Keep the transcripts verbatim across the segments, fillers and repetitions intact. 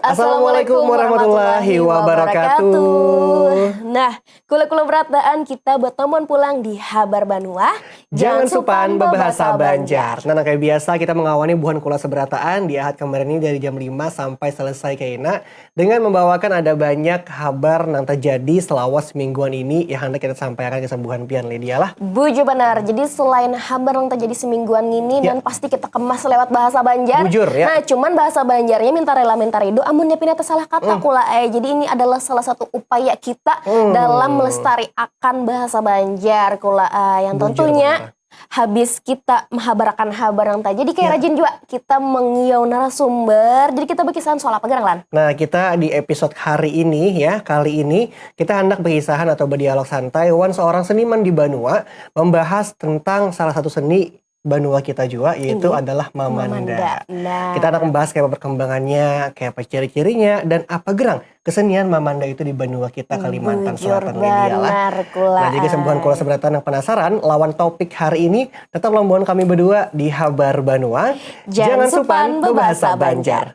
Assalamualaikum warahmatullahi wabarakatuh. Nah, kula-kula berataan kita bertemuan pulang di Habar Banua. Jangan supan bebahasa Banjar. Nah, nang kayak biasa kita mengawani buhan kula seberataan di Ahad kemarin ini dari jam lima sampai selesai kaina dengan membawakan ada banyak habar nang terjadi selama semingguan ini yang hendak kita sampaikan ke sembuhan pian Lydia lah. Bujur benar. Jadi selain habar yang terjadi semingguan ini ya, dan pasti kita kemas lewat bahasa Banjar. Bujur ya. Nah, cuman bahasa Banjarnya minta rela minta rido amunnya pina tersalah kata hmm, kula ai. Jadi ini adalah salah satu upaya kita hmm, dalam melestariakan bahasa Banjar kula ai. Yang bujur tentunya benar. Habis kita menghabarakan habar yang tadi, jadi kayak ya, rajin juga kita mengiau narasumber. Jadi kita berkisahan soal apa garang lan? Nah, kita di episode hari ini ya, kali ini kita hendak berkisahan atau berdialog santai wan seorang seniman di Banua membahas tentang salah satu seni Banua kita juga, yaitu Inggih. Adalah mamanda. Mamanda. Nah. Kita hendak membahas kayak apa perkembangannya, kayak apa ciri-cirinya, dan apa gerang kesenian mamanda itu di Banua kita Kalimantan Selatan Lydia lah. Nah, jadi sembuhan kula seberataan yang penasaran lawan topik hari ini, tetap lawan kami berdua di Habar Banua. Jangan supan bebahasa Banjar.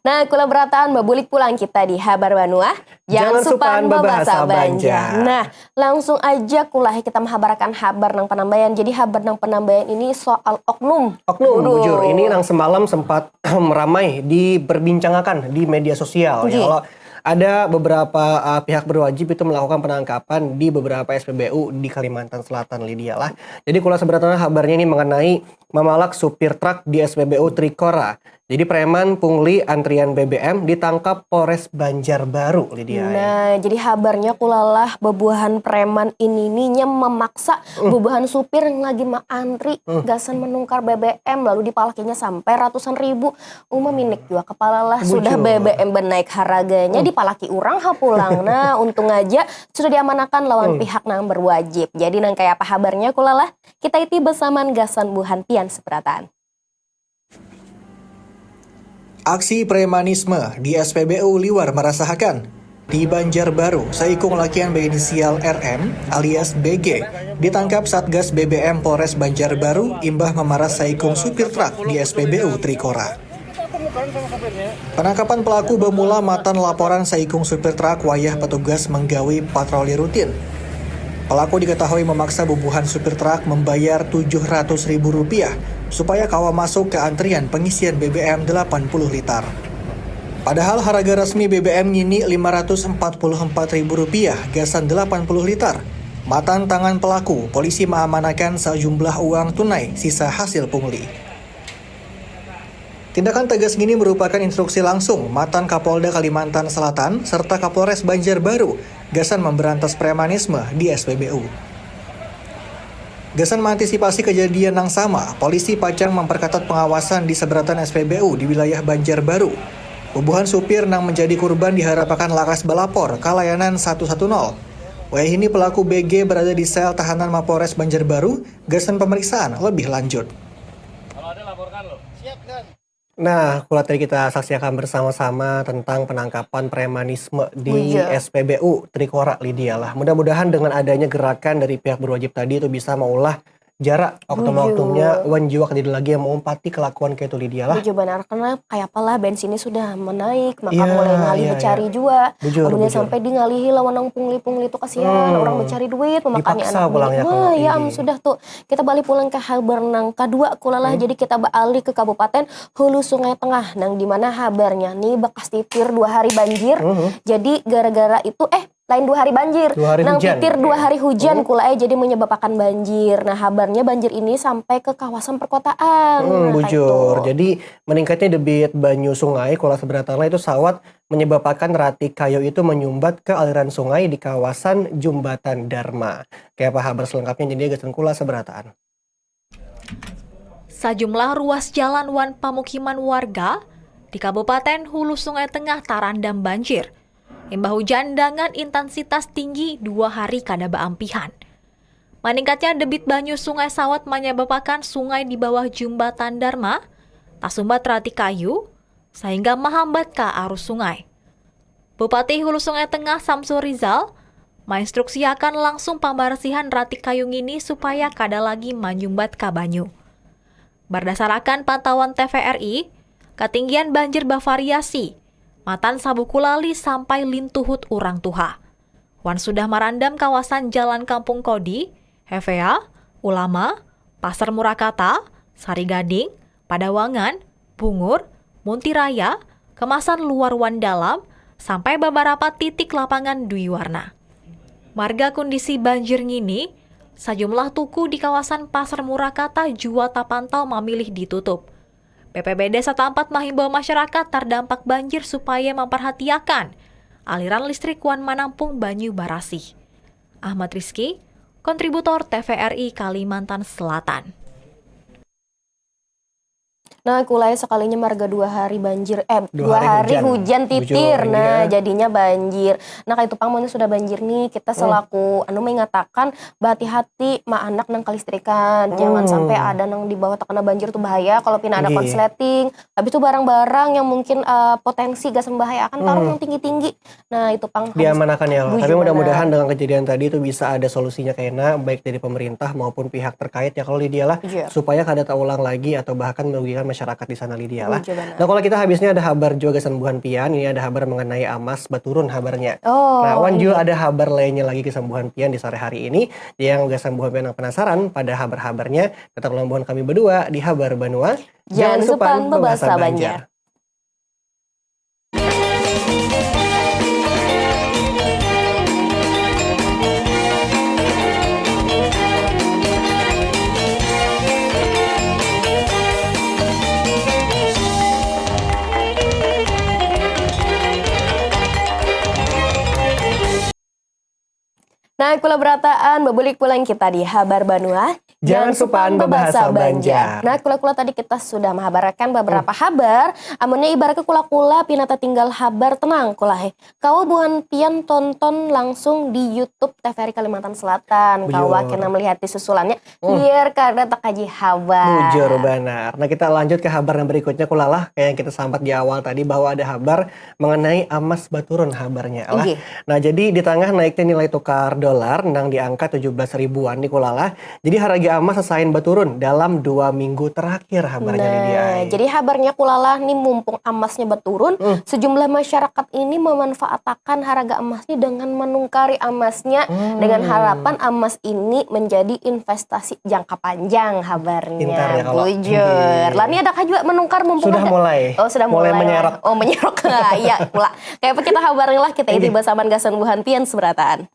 Nah, kula berataan babulik pulang kita di Habar Banua. Jangan supan bebahasa Banjar. Nah, langsung aja kula kita menghabarakan habar nang penambayan. Jadi habar nang penambayan ini soal oknum. Oknum, bujur. Ini nang semalam sempat ramai diperbincangakan di media sosial. Ya, kalau ada beberapa uh, pihak berwajib itu melakukan penangkapan di beberapa S P B U di Kalimantan Selatan, Lydia lah. Jadi kula sebenarnya habarnya ini mengenai mamalak supir truk di S P B U Trikora. Jadi preman pungli antrian B B M ditangkap Polres Banjarbaru, Lydia. Nah, jadi habarnya kulalah bebuahan preman ini nih nya memaksa hmm, bebuahan supir yang lagi maantri hmm, gasan menukar B B M lalu dipalakinya sampai ratusan ribu. Uma minik juga kepala lah sudah B B M benaik haraganya hmm, dipalaki urang ha pulang. Nah, untung aja sudah diamanakan lawan hmm, pihak nang berwajib. Jadi nang kayak apa habarnya kulalah kita iti besaman gasan buhan pian seberataan. Aksi premanisme di S P B U liwar marasahakan. Di Banjarbaru, saikung lakian berinisial R M alias B G ditangkap Satgas B B M Polres Banjarbaru imbah mamaras saikung supir truk di S P B U Trikora. Penangkapan pelaku bermula matan laporan saikung supir truk wayah petugas menggawi patroli rutin. Pelaku diketahui memaksa bubuhan supir truk membayar tujuh ratus ribu rupiah supaya kawa masuk ke antrian pengisian B B M delapan puluh liter. Padahal harga resmi B B M ngini lima ratus empat puluh empat ribu rupiah gasan delapan puluh liter. Matan tangan pelaku, polisi mengamankan sejumlah uang tunai sisa hasil pungli. Tindakan tegas ngini merupakan instruksi langsung matan Kapolda Kalimantan Selatan serta Kapolres Banjarbaru gasan memberantas premanisme di S P B U. Gasan mengantisipasi kejadian nang sama, polisi pacang memperketat pengawasan di seberatan S P B U di wilayah Banjarbaru. Bubuhan supir nang menjadi kurban diharapakan lakas balapor ka layanan satu satu nol. Wayah ini pelaku B G berada di sel tahanan Mapolres Banjarbaru gasan pemeriksaan lebih lanjut. Kalau ada laporkan loh. Siap, Dan. Nah, kula tadi kita saksikan bersama-sama tentang penangkapan premanisme di S P B U Trikora, Lydia lah. Mudah-mudahan dengan adanya gerakan dari pihak berwajib tadi itu bisa maulah jarak oknum-oknumnya wan jua kadada lagi yang maumpati kelakuan kayak itu, Lydia lah. Bujur banar, karena kayak apalah bensinnya sudah menaik, maka mulai ngalih becari jua. Bujur, bujur. Sampai dingalihi lawan nang pungli-pungli itu kasihan, orang becari duit, memakannya anak bini. Wah, ya am sudah tuh. Kita balik pulang ke habar nang kedua kulalah. Jadi kita beralih ke Kabupaten Hulu Sungai Tengah, nang dimana habarnya nih bekas titir dua hari banjir. Jadi gara-gara itu, eh, lain dua hari banjir. Dua hari nang hujan. Titir dua hari hujan kula eh jadi menyebabkan banjir. Nah, habarnya banjir ini sampai ke kawasan perkotaan. Hmm, bujur. Jadi meningkatnya debit banyu sungai kula seberataan itu sawat menyebabkan ratik kayu itu menyumbat ke aliran sungai di kawasan Jumbatan Dharma. Kayak apa habar selengkapnya jadi gasan kula seberataan. Sajumlah ruas jalan wan pamukiman warga di Kabupaten Hulu Sungai Tengah tarandam banjir. Imbah hujan dengan intensitas tinggi dua hari kada baampihan. Maningkatnya debit banyu Sungai Sawat manyababakan sungai di bawah Jumbatan Darma tasumbat rati kayu, sahingga mahambat ka arus sungai. Bupati Hulu Sungai Tengah Samsul Rizal mainstruksiakan langsung pambarasihan rati kayu ngini supaya kada lagi manyumbat ka banyu. Bardasarakan pantauan T V R I, katinggian banjir bavariasi, matan sabuku lali sampai lintuhut urang tuha. Wan sudah marandam kawasan Jalan Kampung Kodi, Hevea, Ulama, Pasar Murakata, Sarigading, Padawangan, Bungur, Muntiraya, kemasan luar wan dalam, sampai beberapa titik lapangan dwi warna. Marga kondisi banjir ngini, sajumlah tuku di kawasan Pasar Murakata jua tapantau mamilih ditutup. B P B D satampat mahimbau masyarakat tardampak banjir supaya mamparhatiakan aliran listrik wan manampung banyu barasih. Ahmad Rizky, kontributor T V R I Kalimantan Selatan. Nah, kulai sekalinya marga dua hari banjir, eh dua, dua hari hujan, hujan titir. Bujur, nah, iya. Jadinya banjir. Nah, kayak itu pang, sudah banjir nih, kita hmm. selaku anu mengatakan berhati-hati ma anak nang kalistrikan. Hmm. Jangan sampai ada nang di bawah terkena banjir tuh bahaya. Kalau pina ada konsleting, habis itu barang-barang yang mungkin uh, potensi gasan bahaya akan taruh hmm. yang tinggi-tinggi. Nah, itu pang diamanakan ya. Tapi mudah-mudahan dengan kejadian tadi itu bisa ada solusinya kena, baik dari pemerintah maupun pihak terkait ya kalau Lydia lah, iya. supaya kada terulang lagi atau bahkan merugikan masyarakat di sana Lydia lah. Nah, kalau kita habisnya ada habar juga gasan buhan pian, ini ada habar mengenai amas baturun habarnya. Oh, nah, wan juga ada habar lainnya lagi gasan buhan pian di sore hari ini. Yang gasan buhan pian yang penasaran pada habar-habarnya, tetap lawan buhan kami berdua di Habar Banua. Jangan, Jangan supan membahasa Banjar. Nah, kula berataan, babulik pulang kita di Habar Banua. Jangan supan babahasa Banjar. Nah, kula-kula tadi kita sudah mahabarakan beberapa habar. Amunnya ibaratnya kula-kula pina tatinggal habar, tenang kula he. Kawa buhan pian tonton langsung di YouTube T V R I Kalimantan Selatan. Kawa kena melihat di susulannya. Biar kada takaji habar. Bujur banar. Nah, kita lanjut ke habar yang berikutnya kula lah. Kayak yang kita sampat di awal tadi bahwa ada habar mengenai amas baturun habarnya lah. Nah, jadi di tengah naiknya nilai tukar dolar nang di angka tujuh belas ribuan nih kula lah. Jadi harga amas sasain baturun dalam dua minggu terakhir habarnya Lydia. Nah, jadi habarnya kula lah nih, mumpung amasnya baturun, hmm. sejumlah masyarakat ini memanfaatakan harga amas nih dengan menungkari amasnya hmm. dengan harapan amas ini menjadi investasi jangka panjang habarnya. Pintar ya kalau. Bujur. Lah ini ada juga menungkar mumpung sudah ada. Mulai. Oh, sudah mulai. Mulai menyerok. Oh, menyerok. Iya, pula. Kayak apa kita habar lah kita ini bersama gasan buhan pian seberataan.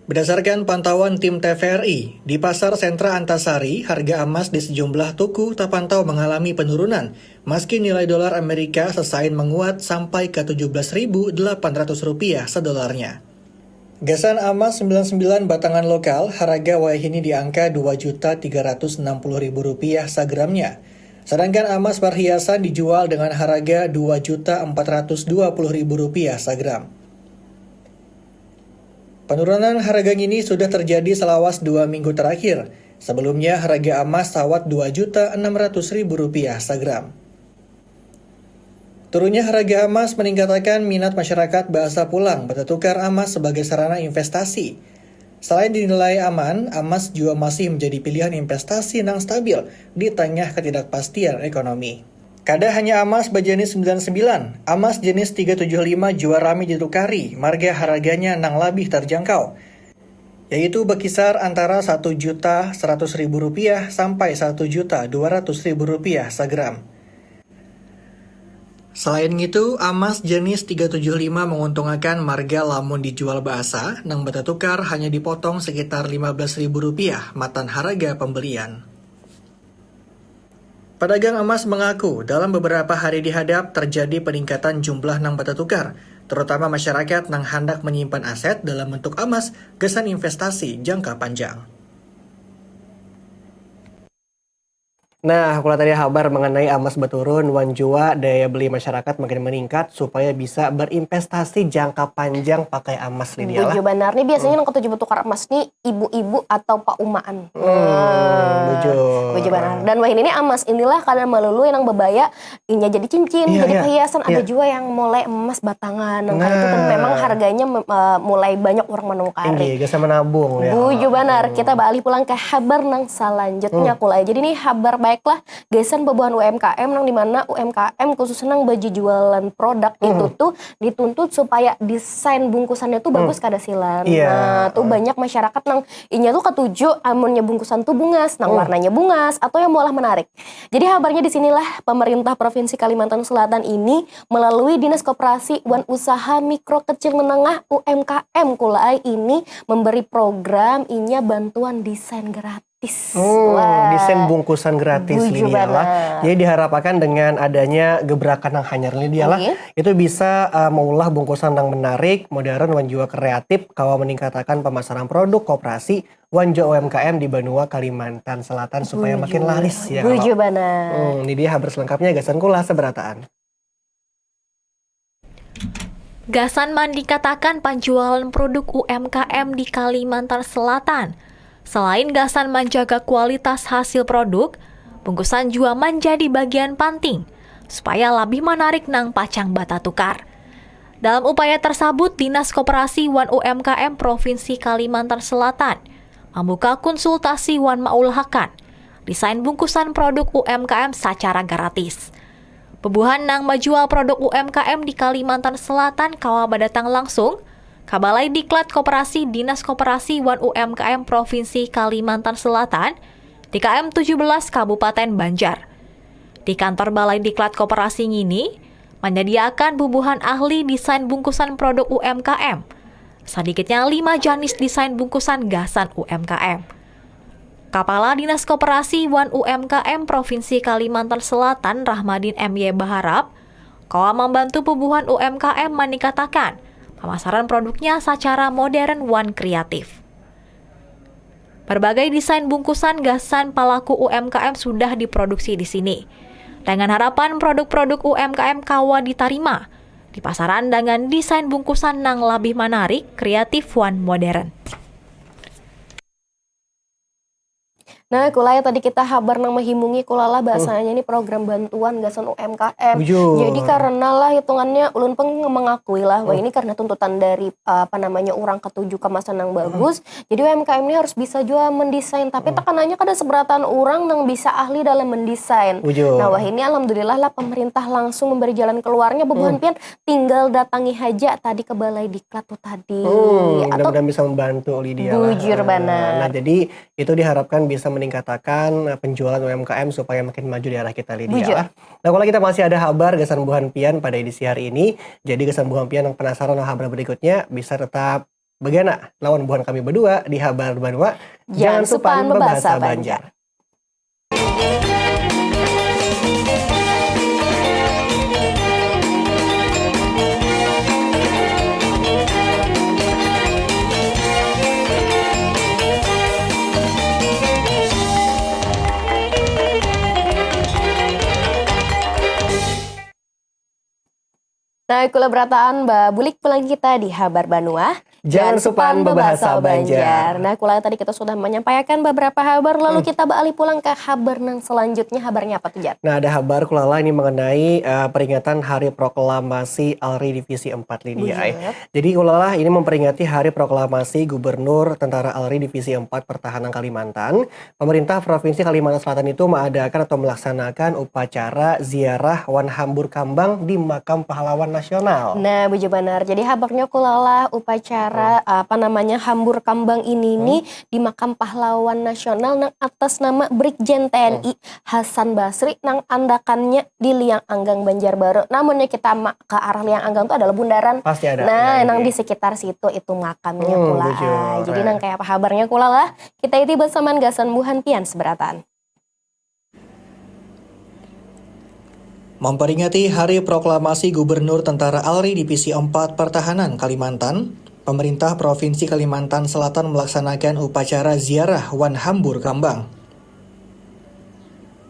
Berdasarkan pantauan tim T V R I, di Pasar Sentra Antasari, harga emas di sejumlah toko terpantau mengalami penurunan, meski nilai dolar Amerika sesain menguat sampai ke tujuh belas ribu delapan ratus rupiah sedolarnya. Gasan emas sembilan sembilan batangan lokal, harga wayahini di angka dua juta tiga ratus enam puluh ribu rupiah sagramnya. Sedangkan emas perhiasan dijual dengan harga dua juta empat ratus dua puluh ribu rupiah sagram. Penurunan harga ngini sudah terjadi selawas dua minggu terakhir. Sebelumnya harga emas sawat dua juta enam ratus ribu rupiah sagram. Turunnya harga emas meningkatakan minat masyarakat baasa pulang batatukar emas sebagai sarana investasi. Selain dinilai aman, emas jua masih menjadi pilihan investasi nang stabil di tengah ketidakpastian ekonomi. Kada hanya emas bajenis sembilan sembilan, emas jenis tiga tujuh lima jua rami ditukari marga haraganya nang labih terjangkau, yaitu bakisar antara satu juta seratus ribu rupiah sampai satu juta dua ratus ribu rupiah sagram. Selain ngitu, amas jenis tiga tujuh lima menguntungakan marga lamun dijual baasa, nang batatukar hanya dipotong sekitar lima belas ribu rupiah matan haraga pembelian. Padagang emas mengaku dalam beberapa hari dihadap terjadi peningkatan jumlah nang batatukar, terutama masyarakat nang handak menyimpan aset dalam bentuk emas gasan investasi jangka panjang. Nah, kula tadi habar mengenai amas baturun wan jua daya beli masyarakat makin meningkat supaya bisa berinvestasi jangka panjang pakai amas, Lydia lah. Buju banar. Nih biasanya nang katuju batukar amas nih ibu-ibu atau paumaan. Hmm, buju. Buju banar. Dan wahini nih amas inilah kada melulu nang bebaya inya jadi cincin, jadi perhiasan. Ada jua yang mulai emas batangan. Nang kaya itu kan memang harganya mulai banyak urang manukari. Inggih, gasan menabung. Buju banar. Kita baalih pulang ka habar nang salanjutnya, Kula. Jadi nih habar baik lah gasan bubuhan U M K M, nang dimana U M K M khususnya nang bajujualan produk itu tuh dituntut supaya desain bungkusannya tuh bagus kada silan. Nah, tuh banyak masyarakat nang inya tuh katuju amunnya bungkusan tuh bungas, nang warnanya bungas atau yang maulah menarik. Jadi habarnya di sinilah, pemerintah Provinsi Kalimantan Selatan ini melalui Dinas Koperasi wan Usaha Mikro Kecil Menengah, U M K M, Kula ai, ini memberi program inya bantuan desain gratis. Hmm, desain bungkusan gratis, Lydia lah. Jadi diharapakan dengan adanya gebrakan nang hanyar, Lydia lah, itu bisa uh, maulah bungkusan nang menarik, modern, wan jua kreatif, kawa meningkatakan pemasaran produk koperasi wan jua U M K M di banua Kalimantan Selatan supaya makin laris, ya. Buju banar. Hmm, ini dia habar selengkapnya, gasan Kula sabarataan. Gasan mandingkatakan panjualan produk U M K M di Kalimantan Selatan, selain gasan manjaga kualitas hasil produk, bungkusan jua manjadi bagian panting supaya labih manarik nang pacang batatukar. Dalam upaya tersabut, Dinas Koperasi wan U M K M Provinsi Kalimantan Selatan mambuka konsultasi wan maulahakan desain bungkusan produk U M K M sacara gratis. Bubuhan nang majual produk U M K M di Kalimantan Selatan kawa badatang langsung ka Balai Diklat Koperasi Dinas Koperasi wan U M K M Provinsi Kalimantan Selatan di K M tujuh belas Kabupaten Banjar. Di kantor Balai Diklat Koperasi ngini manyadiakan bubuhan ahli desain bungkusan produk U M K M. Sadikitnya lima janis desain bungkusan gasan U M K M. Kapala Dinas Koperasi wan U M K M Provinsi Kalimantan Selatan, Rahmadin M Y, baharap kawa mambantu bubuhan U M K M maningkatakan pamasaran produknya sacara modern wan kreatif. Barbagai desain bungkusan gasan palaku U M K M sudah diproduksi di sini, dengan harapan produk-produk U M K M kawa ditarima di pasaran dengan desain bungkusan nang labih manarik, kreatif, wan modern. Nah, Kula ya, tadi kita habar nang mahimungi Kula lah, bahasanya ini program bantuan gasan U M K M. Bujur. Jadi karena lah hitungannya ulun pun mengakui lah, wah ini karena tuntutan dari apa namanya urang katuju kemasan nang bagus. Jadi U M K M ini harus bisa jua mendesain, tapi tekanannya kada seberataan urang nang bisa ahli dalam mendesain. Bujur. Nah, wah ini alhamdulillah lah pemerintah langsung memberi jalan keluarnya, bubuhan pian tinggal datangi haja tadi ke balai diklat tuh tadi. Hmm, atau mudah-mudahan bisa membantu, Lydia. Bujur banar. Nah, jadi itu diharapkan bisa meningkatakan eh, penjualan U M K M supaya makin maju daerah kita, Lydia. Bujur. Nah, kalau kita masih ada habar gasan buhan pian pada edisi hari ini, jadi gasan buhan pian yang penasaran dengan habar berikutnya bisa tetap begana lawan buhan kami berdua di habar banua. Jangan, Jangan supan membahasa Banjar. Nah, kula berataan ba bulik pulang kita di habar banua. Jangan supan bebahasa Banjar. Nah, kula tadi kita sudah menyampaikan beberapa habar, lalu kita beralih pulang ke habar nang selanjutnya. Habarnya apa tuh, Jar? Nah, ada habar kula lah ini mengenai uh, peringatan Hari Proklamasi ALRI Divisi empat, Lydia. Jadi kula lah ini memperingati Hari Proklamasi Gubernur Tentara ALRI Divisi empat Pertahanan Kalimantan. Pemerintah Provinsi Kalimantan Selatan itu mengadakan atau melaksanakan upacara ziarah wan hambur kambang di Makam Pahlawan Nasional. Nah, buju banar. Jadi habarnya kula lah upacara hmm. apa namanya hambur kambang ini hmm. nih di Makam Pahlawan Nasional nang atas nama Brigjen T N I hmm. Hasan Basri nang andakannya di Liang Anggang Banjarbaru. Namunnya kita ke arah Liang Anggang itu adalah bundaran. Pasti ada. Nah, ya, nang ya. Di sekitar situ itu makamnya hmm, kula. Jadi nang kayak apa habarnya kula lah. Kita iti bersamaan gasan buhan pian seberataan. Memperingati Hari Proklamasi Gubernur Tentara ALRI Divisi empat Pertahanan Kalimantan, pemerintah Provinsi Kalimantan Selatan melaksanakan upacara ziarah wan hambur kambang.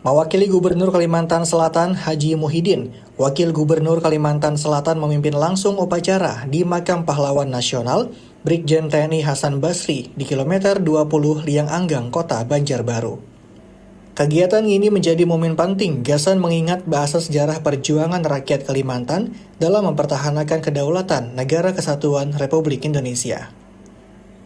Mewakili Gubernur Kalimantan Selatan, Haji Muhyiddin, Wakil Gubernur Kalimantan Selatan memimpin langsung upacara di Makam Pahlawan Nasional, Brigjen T N I Hasan Basri, di kilometer dua puluh Liang Anggang, Kota Banjarbaru. Kagiatan ngini menjadi momen penting gasan mengingat bahasa sejarah perjuangan rakyat Kalimantan dalam mempertahankan kedaulatan Negara Kesatuan Republik Indonesia.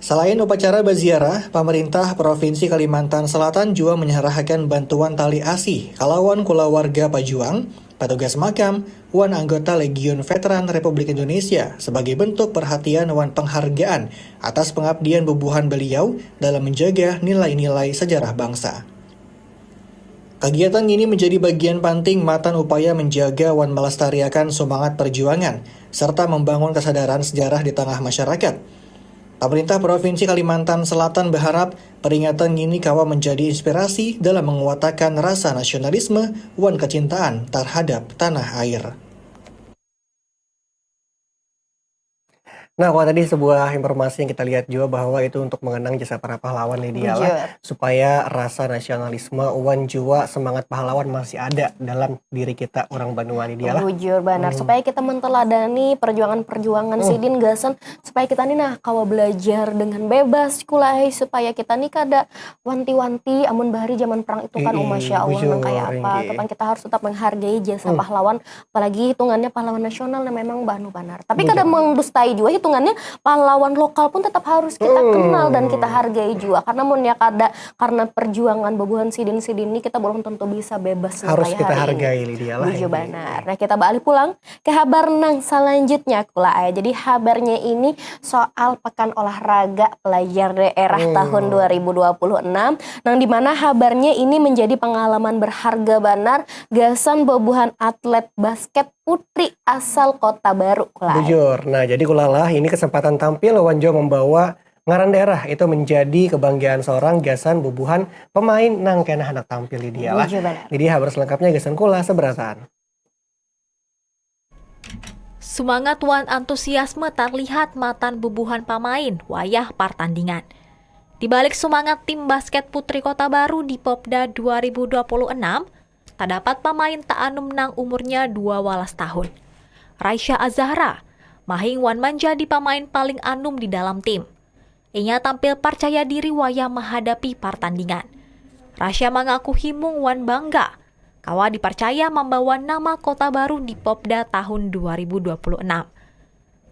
Selain upacara baziarah, pemerintah Provinsi Kalimantan Selatan jua menyerahkan bantuan tali asih kalawan kulawarga pajuang, petugas makam, wan anggota Legiun Veteran Republik Indonesia sebagai bentuk perhatian wan penghargaan atas pengabdian bubuhan beliau dalam menjaga nilai-nilai sejarah bangsa. Kagiatan ngini menjadi bagian penting matan upaya menjaga wan melestariakan sumangat perjuangan serta membangun kesadaran sejarah di tengah masyarakat. Pemerintah Provinsi Kalimantan Selatan berharap peringatan ngini kawa menjadi inspirasi dalam menguatakan rasa nasionalisme wan kecintaan terhadap tanah air. Nah, kalau tadi sebuah informasi yang kita lihat juga bahwa itu untuk mengenang jasa para pahlawan, Lydia, lah, Bujur. Supaya rasa nasionalisme wan jua semangat pahlawan masih ada dalam diri kita orang banua, Lydia, lah. Bujur banar. Hmm. Supaya kita menteladani perjuangan-perjuangan Hmm. sidin gasan, supaya kita ni nah kawa belajar dengan bebas, Kula ai, supaya kita ni kada wanti-wanti amun bahari zaman perang itu kan, oh, Ii, Masya Allah, nang bujur, kaya apa. Inggih. Itu kan kita harus tetap menghargai jasa Hmm. pahlawan, apalagi hitungannya pahlawan nasional yang memang banu banar. Tapi kada Bujur. mendustai jua hitungannya, pahlawan lokal pun tetap harus kita Hmm. kenal dan kita hargai jua. Karena munnya kada, karena perjuangan bubuhan sidin-sidin ni, kita belum tentu bisa bebas nang Harus kaya kita hari ini. hargai, Lydia, lah, Bujur inggih. banar. Nah, kita baalih pulang ke habar nang selanjutnya, Kula ai. Jadi, habarnya ini soal Pekan Olahraga Pelajar Daerah Hmm. tahun dua ribu dua puluh enam, nang di mana habarnya ini menjadi pengalaman berharga banar gasan bubuhan atlet basket putri asal Kota Baru, Kula ai. Bujur. Nah, jadi Kula lah, ini kesempatan tampil wan jua membawa ngaran daerah itu menjadi kebanggaan seorang gasan bubuhan pemain nang kena handak tampil, Lydia, lah. Bujur banar. Jadi, habar selengkapnya gasan Kula seberataan. Sumangat wan antusiasme tarlihat matan bubuhan pamain wayah partandingan. Di balik sumangat tim basket putri Kota Baru di Popda dua ribu dua puluh enam, tadapat pamain taanum nang umurnya dua walas tahun. Raisya Azahra, mahing wan manjadi pamain paling anum di dalam tim. Inya tampil parcaya diri wayah mahadapi partandingan. Rasya mangaku himung wan bangga kawa diparcaya mambawa nama Kota Baru di Popda tahun dua ribu dua puluh enam.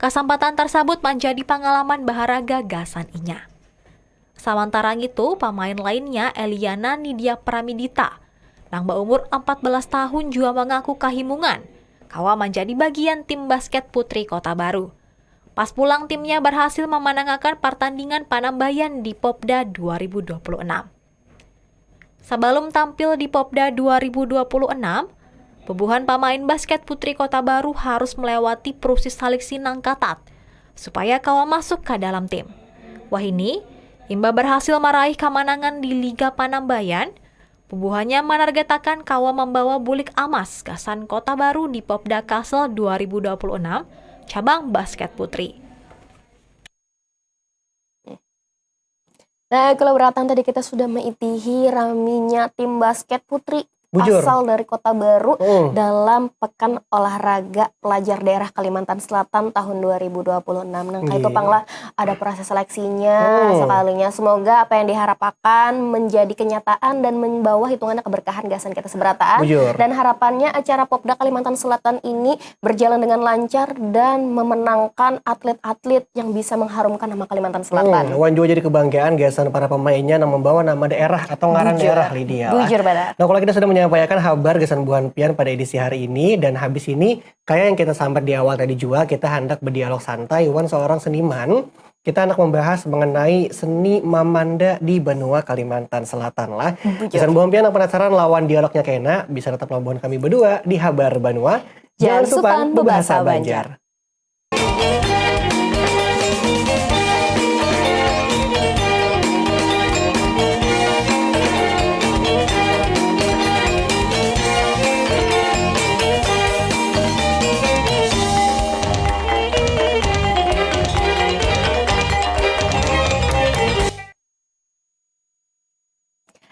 Kasampatan tarsabut manjadi pangalaman baharaga gasan inya. Samantara ngitu, pamain lainnya Eliana Nidia Pramidita, nang baumur ampat belas tahun jua mangaku kahimungan kawa manjadi bagian tim basket putri Kota Baru. Pas pulang timnya barhasil mamanangakan partandingan panambayan di Popda dua ribu dua puluh enam. Sabalum tampil di Popda dua ribu dua puluh enam, bubuhan pamain basket putri Kota Baru harus melewati proses seleksi nang katat supaya kawa masuk ka dalam tim. Wahini, imbah barhasil maraih kamanangan di Liga Panambayan, bubuhannya manargetakan kawa mambawa bulik amas gasan Kota Baru di Popda Kalsel dua ribu dua puluh enam, cabang basket putri. Nah, kula berataan tadi kita sudah maitihi raminya tim basket putri Bujur. asal dari Kota Baru Hmm. dalam Pekan Olahraga Pelajar Daerah Kalimantan Selatan tahun dua ribu dua puluh enam. Nang kaitu Iya. pang lah, ada proses seleksinya Hmm. sekalinya. Semoga apa yang diharapakan menjadi kenyataan dan membawa hitungannya keberkahan gasan kita seberataan. Bujur. Dan harapannya acara Popda Kalimantan Selatan ini berjalan dengan lancar dan memenangkan atlet-atlet yang bisa mengharumkan nama Kalimantan Selatan. Hmm, wan jua jadi kebanggaan gasan para pemainnya nang membawa nama daerah atau ngaran Bujur. daerah, Lydia, lah. Bujur banar. Nah, kalau kita sudah menyampaikan habar gasan buhan pian pada edisi hari ini, dan habis ini, kayak yang kita sambat di awal tadi jua, kita hendak berdialog santai wan seorang seniman. Kita hendak membahas mengenai seni mamanda di banua Kalimantan Selatan lah. Bujur. Gasan buhan pian nang penasaran lawan dialognya kena, bisa tetap lawan kami berdua di Habar Banua. Jangan Jangan supan supan bebahasa bebahasa Banjar. Banjar.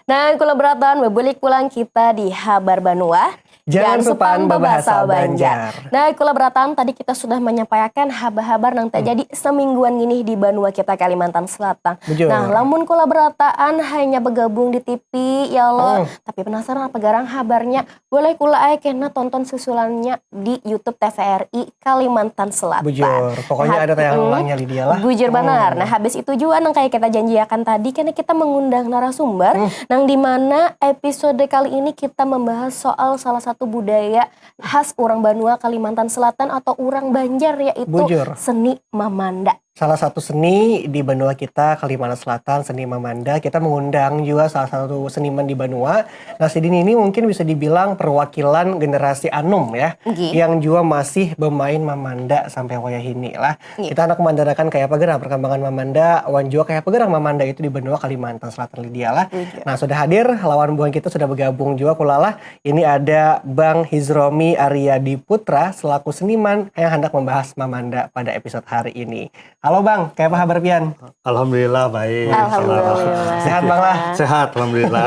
Nah, kula berataan, bebulik pulang kita di Habar Banua. Jangan supang babahasa Banjar. Nah, kula berataan, tadi kita sudah menyampaikan habar-habar nang terjadi semingguan ini di banua kita Kalimantan Selatan. Bujur. Nah, lamun kula berataan hanya bergabung di T V, ya Allah. Hmm. Tapi penasaran apa garang habarnya? Boleh kula ai kena tonton susulannya di YouTube T V R I Kalimantan Selatan. Bujur. Pokoknya ada tayangan ulangnya, Lydia lah. Bujur banar. Nah, habis itu juga nang kayak kita janjiakan tadi, karena kita mengundang narasumber, nang di mana episode kali ini kita membahas soal salah satu budaya khas urang banua Kalimantan Selatan atau urang Banjar, yaitu seni mamanda. Salah satu seni di banua kita, Kalimantan Selatan, seni mamanda. Kita mengundang juga salah satu seniman di banua. Nah, sidin ini mungkin bisa dibilang perwakilan generasi anum ya, yang juga masih bermain mamanda sampai wayah ini lah. Kita anak memandarakan kayak apa gerang perkembangan mamanda, wan juga kayak apa gerang mamanda itu di banua Kalimantan Selatan, Lydia lah. Nah, sudah hadir lawan buhan kita, sudah bergabung juga kulalah. Ini ada Bang Hizromi Aryadi Putra selaku seniman yang hendak membahas mamanda pada episode hari ini. Halo Bang, kayak apa habar pian? Alhamdulillah baik. Alhamdulillah. Sehat Bang lah? Sehat, alhamdulillah.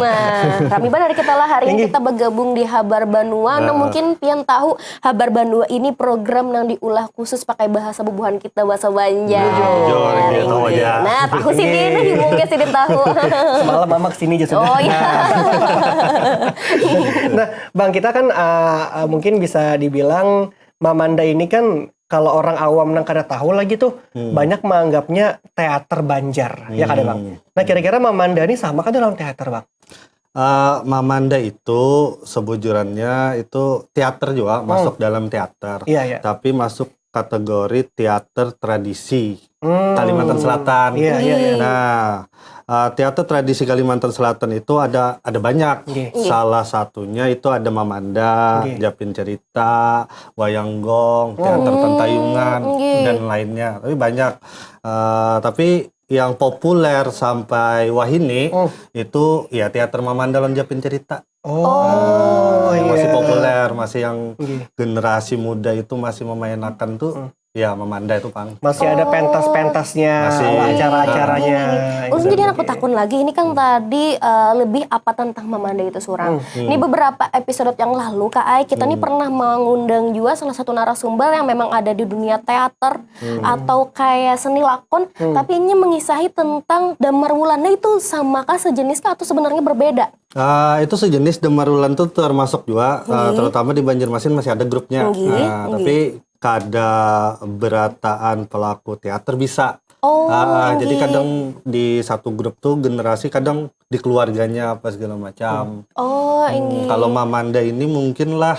Nah, rami banar kita lah hari ini, kita bergabung di Habar Banua. Nah, mungkin pian tahu Habar Banua ini program yang diulah khusus pakai bahasa bubuhan kita, bahasa Banjar. Nah, tahu sih, ini mungkin sih tahu. Semalam mama kesini aja sudah. Oh iya. Nah, Bang, kita kan uh, uh, mungkin bisa dibilang mamanda ini kan kalau orang awam nang kada tahu lagi tuh hmm. banyak menganggapnya teater Banjar, hmm. ya kada Bang? Nah, kira-kira mamanda ini sama kada dalam teater Bang? Uh, mamanda itu sebujurannya itu teater juga hmm. masuk dalam teater, iya, iya. Tapi masuk kategori teater tradisi hmm. Kalimantan Selatan. Iya, iya, iya. Nah, uh, teater tradisi Kalimantan Selatan itu ada ada banyak. Okay. Salah satunya itu ada Mamanda, okay. Japin Cerita, Wayang Gong, Teater hmm. Tentayungan, okay. dan lainnya. Tapi banyak. Uh, tapi yang populer sampai wahini oh. itu ya teater Mamanda lawan Japin Cerita. Oh, oh iya. Masih populer, masih yang okay. generasi muda itu masih memainakan tuh. Hmm. Ya, mamanda itu pang. Masih ada pentas-pentasnya, acara-acaranya. Ulun jadi anak betakun lagi. Ini kan tadi uh, lebih apa tentang mamanda itu surang. Hmm. Ini beberapa episode yang lalu, Kak Ai, kita hmm. nih pernah mengundang juga salah satu narasumber yang memang ada di dunia teater hmm. atau kayak seni lakon, hmm. tapi ini mengisahi tentang damar wulannya itu samakah, sejenis kah atau sebenarnya berbeda? Uh, itu sejenis damar wulan itu termasuk juga, uh, terutama di Banjarmasin masih ada grupnya. Uh, tapi kada berataan pelaku teater bisa. Oh, uh, jadi kadang di satu grup tuh generasi kadang di keluarganya apa segala macam. Oh, hmm, kalau Mamanda ini mungkinlah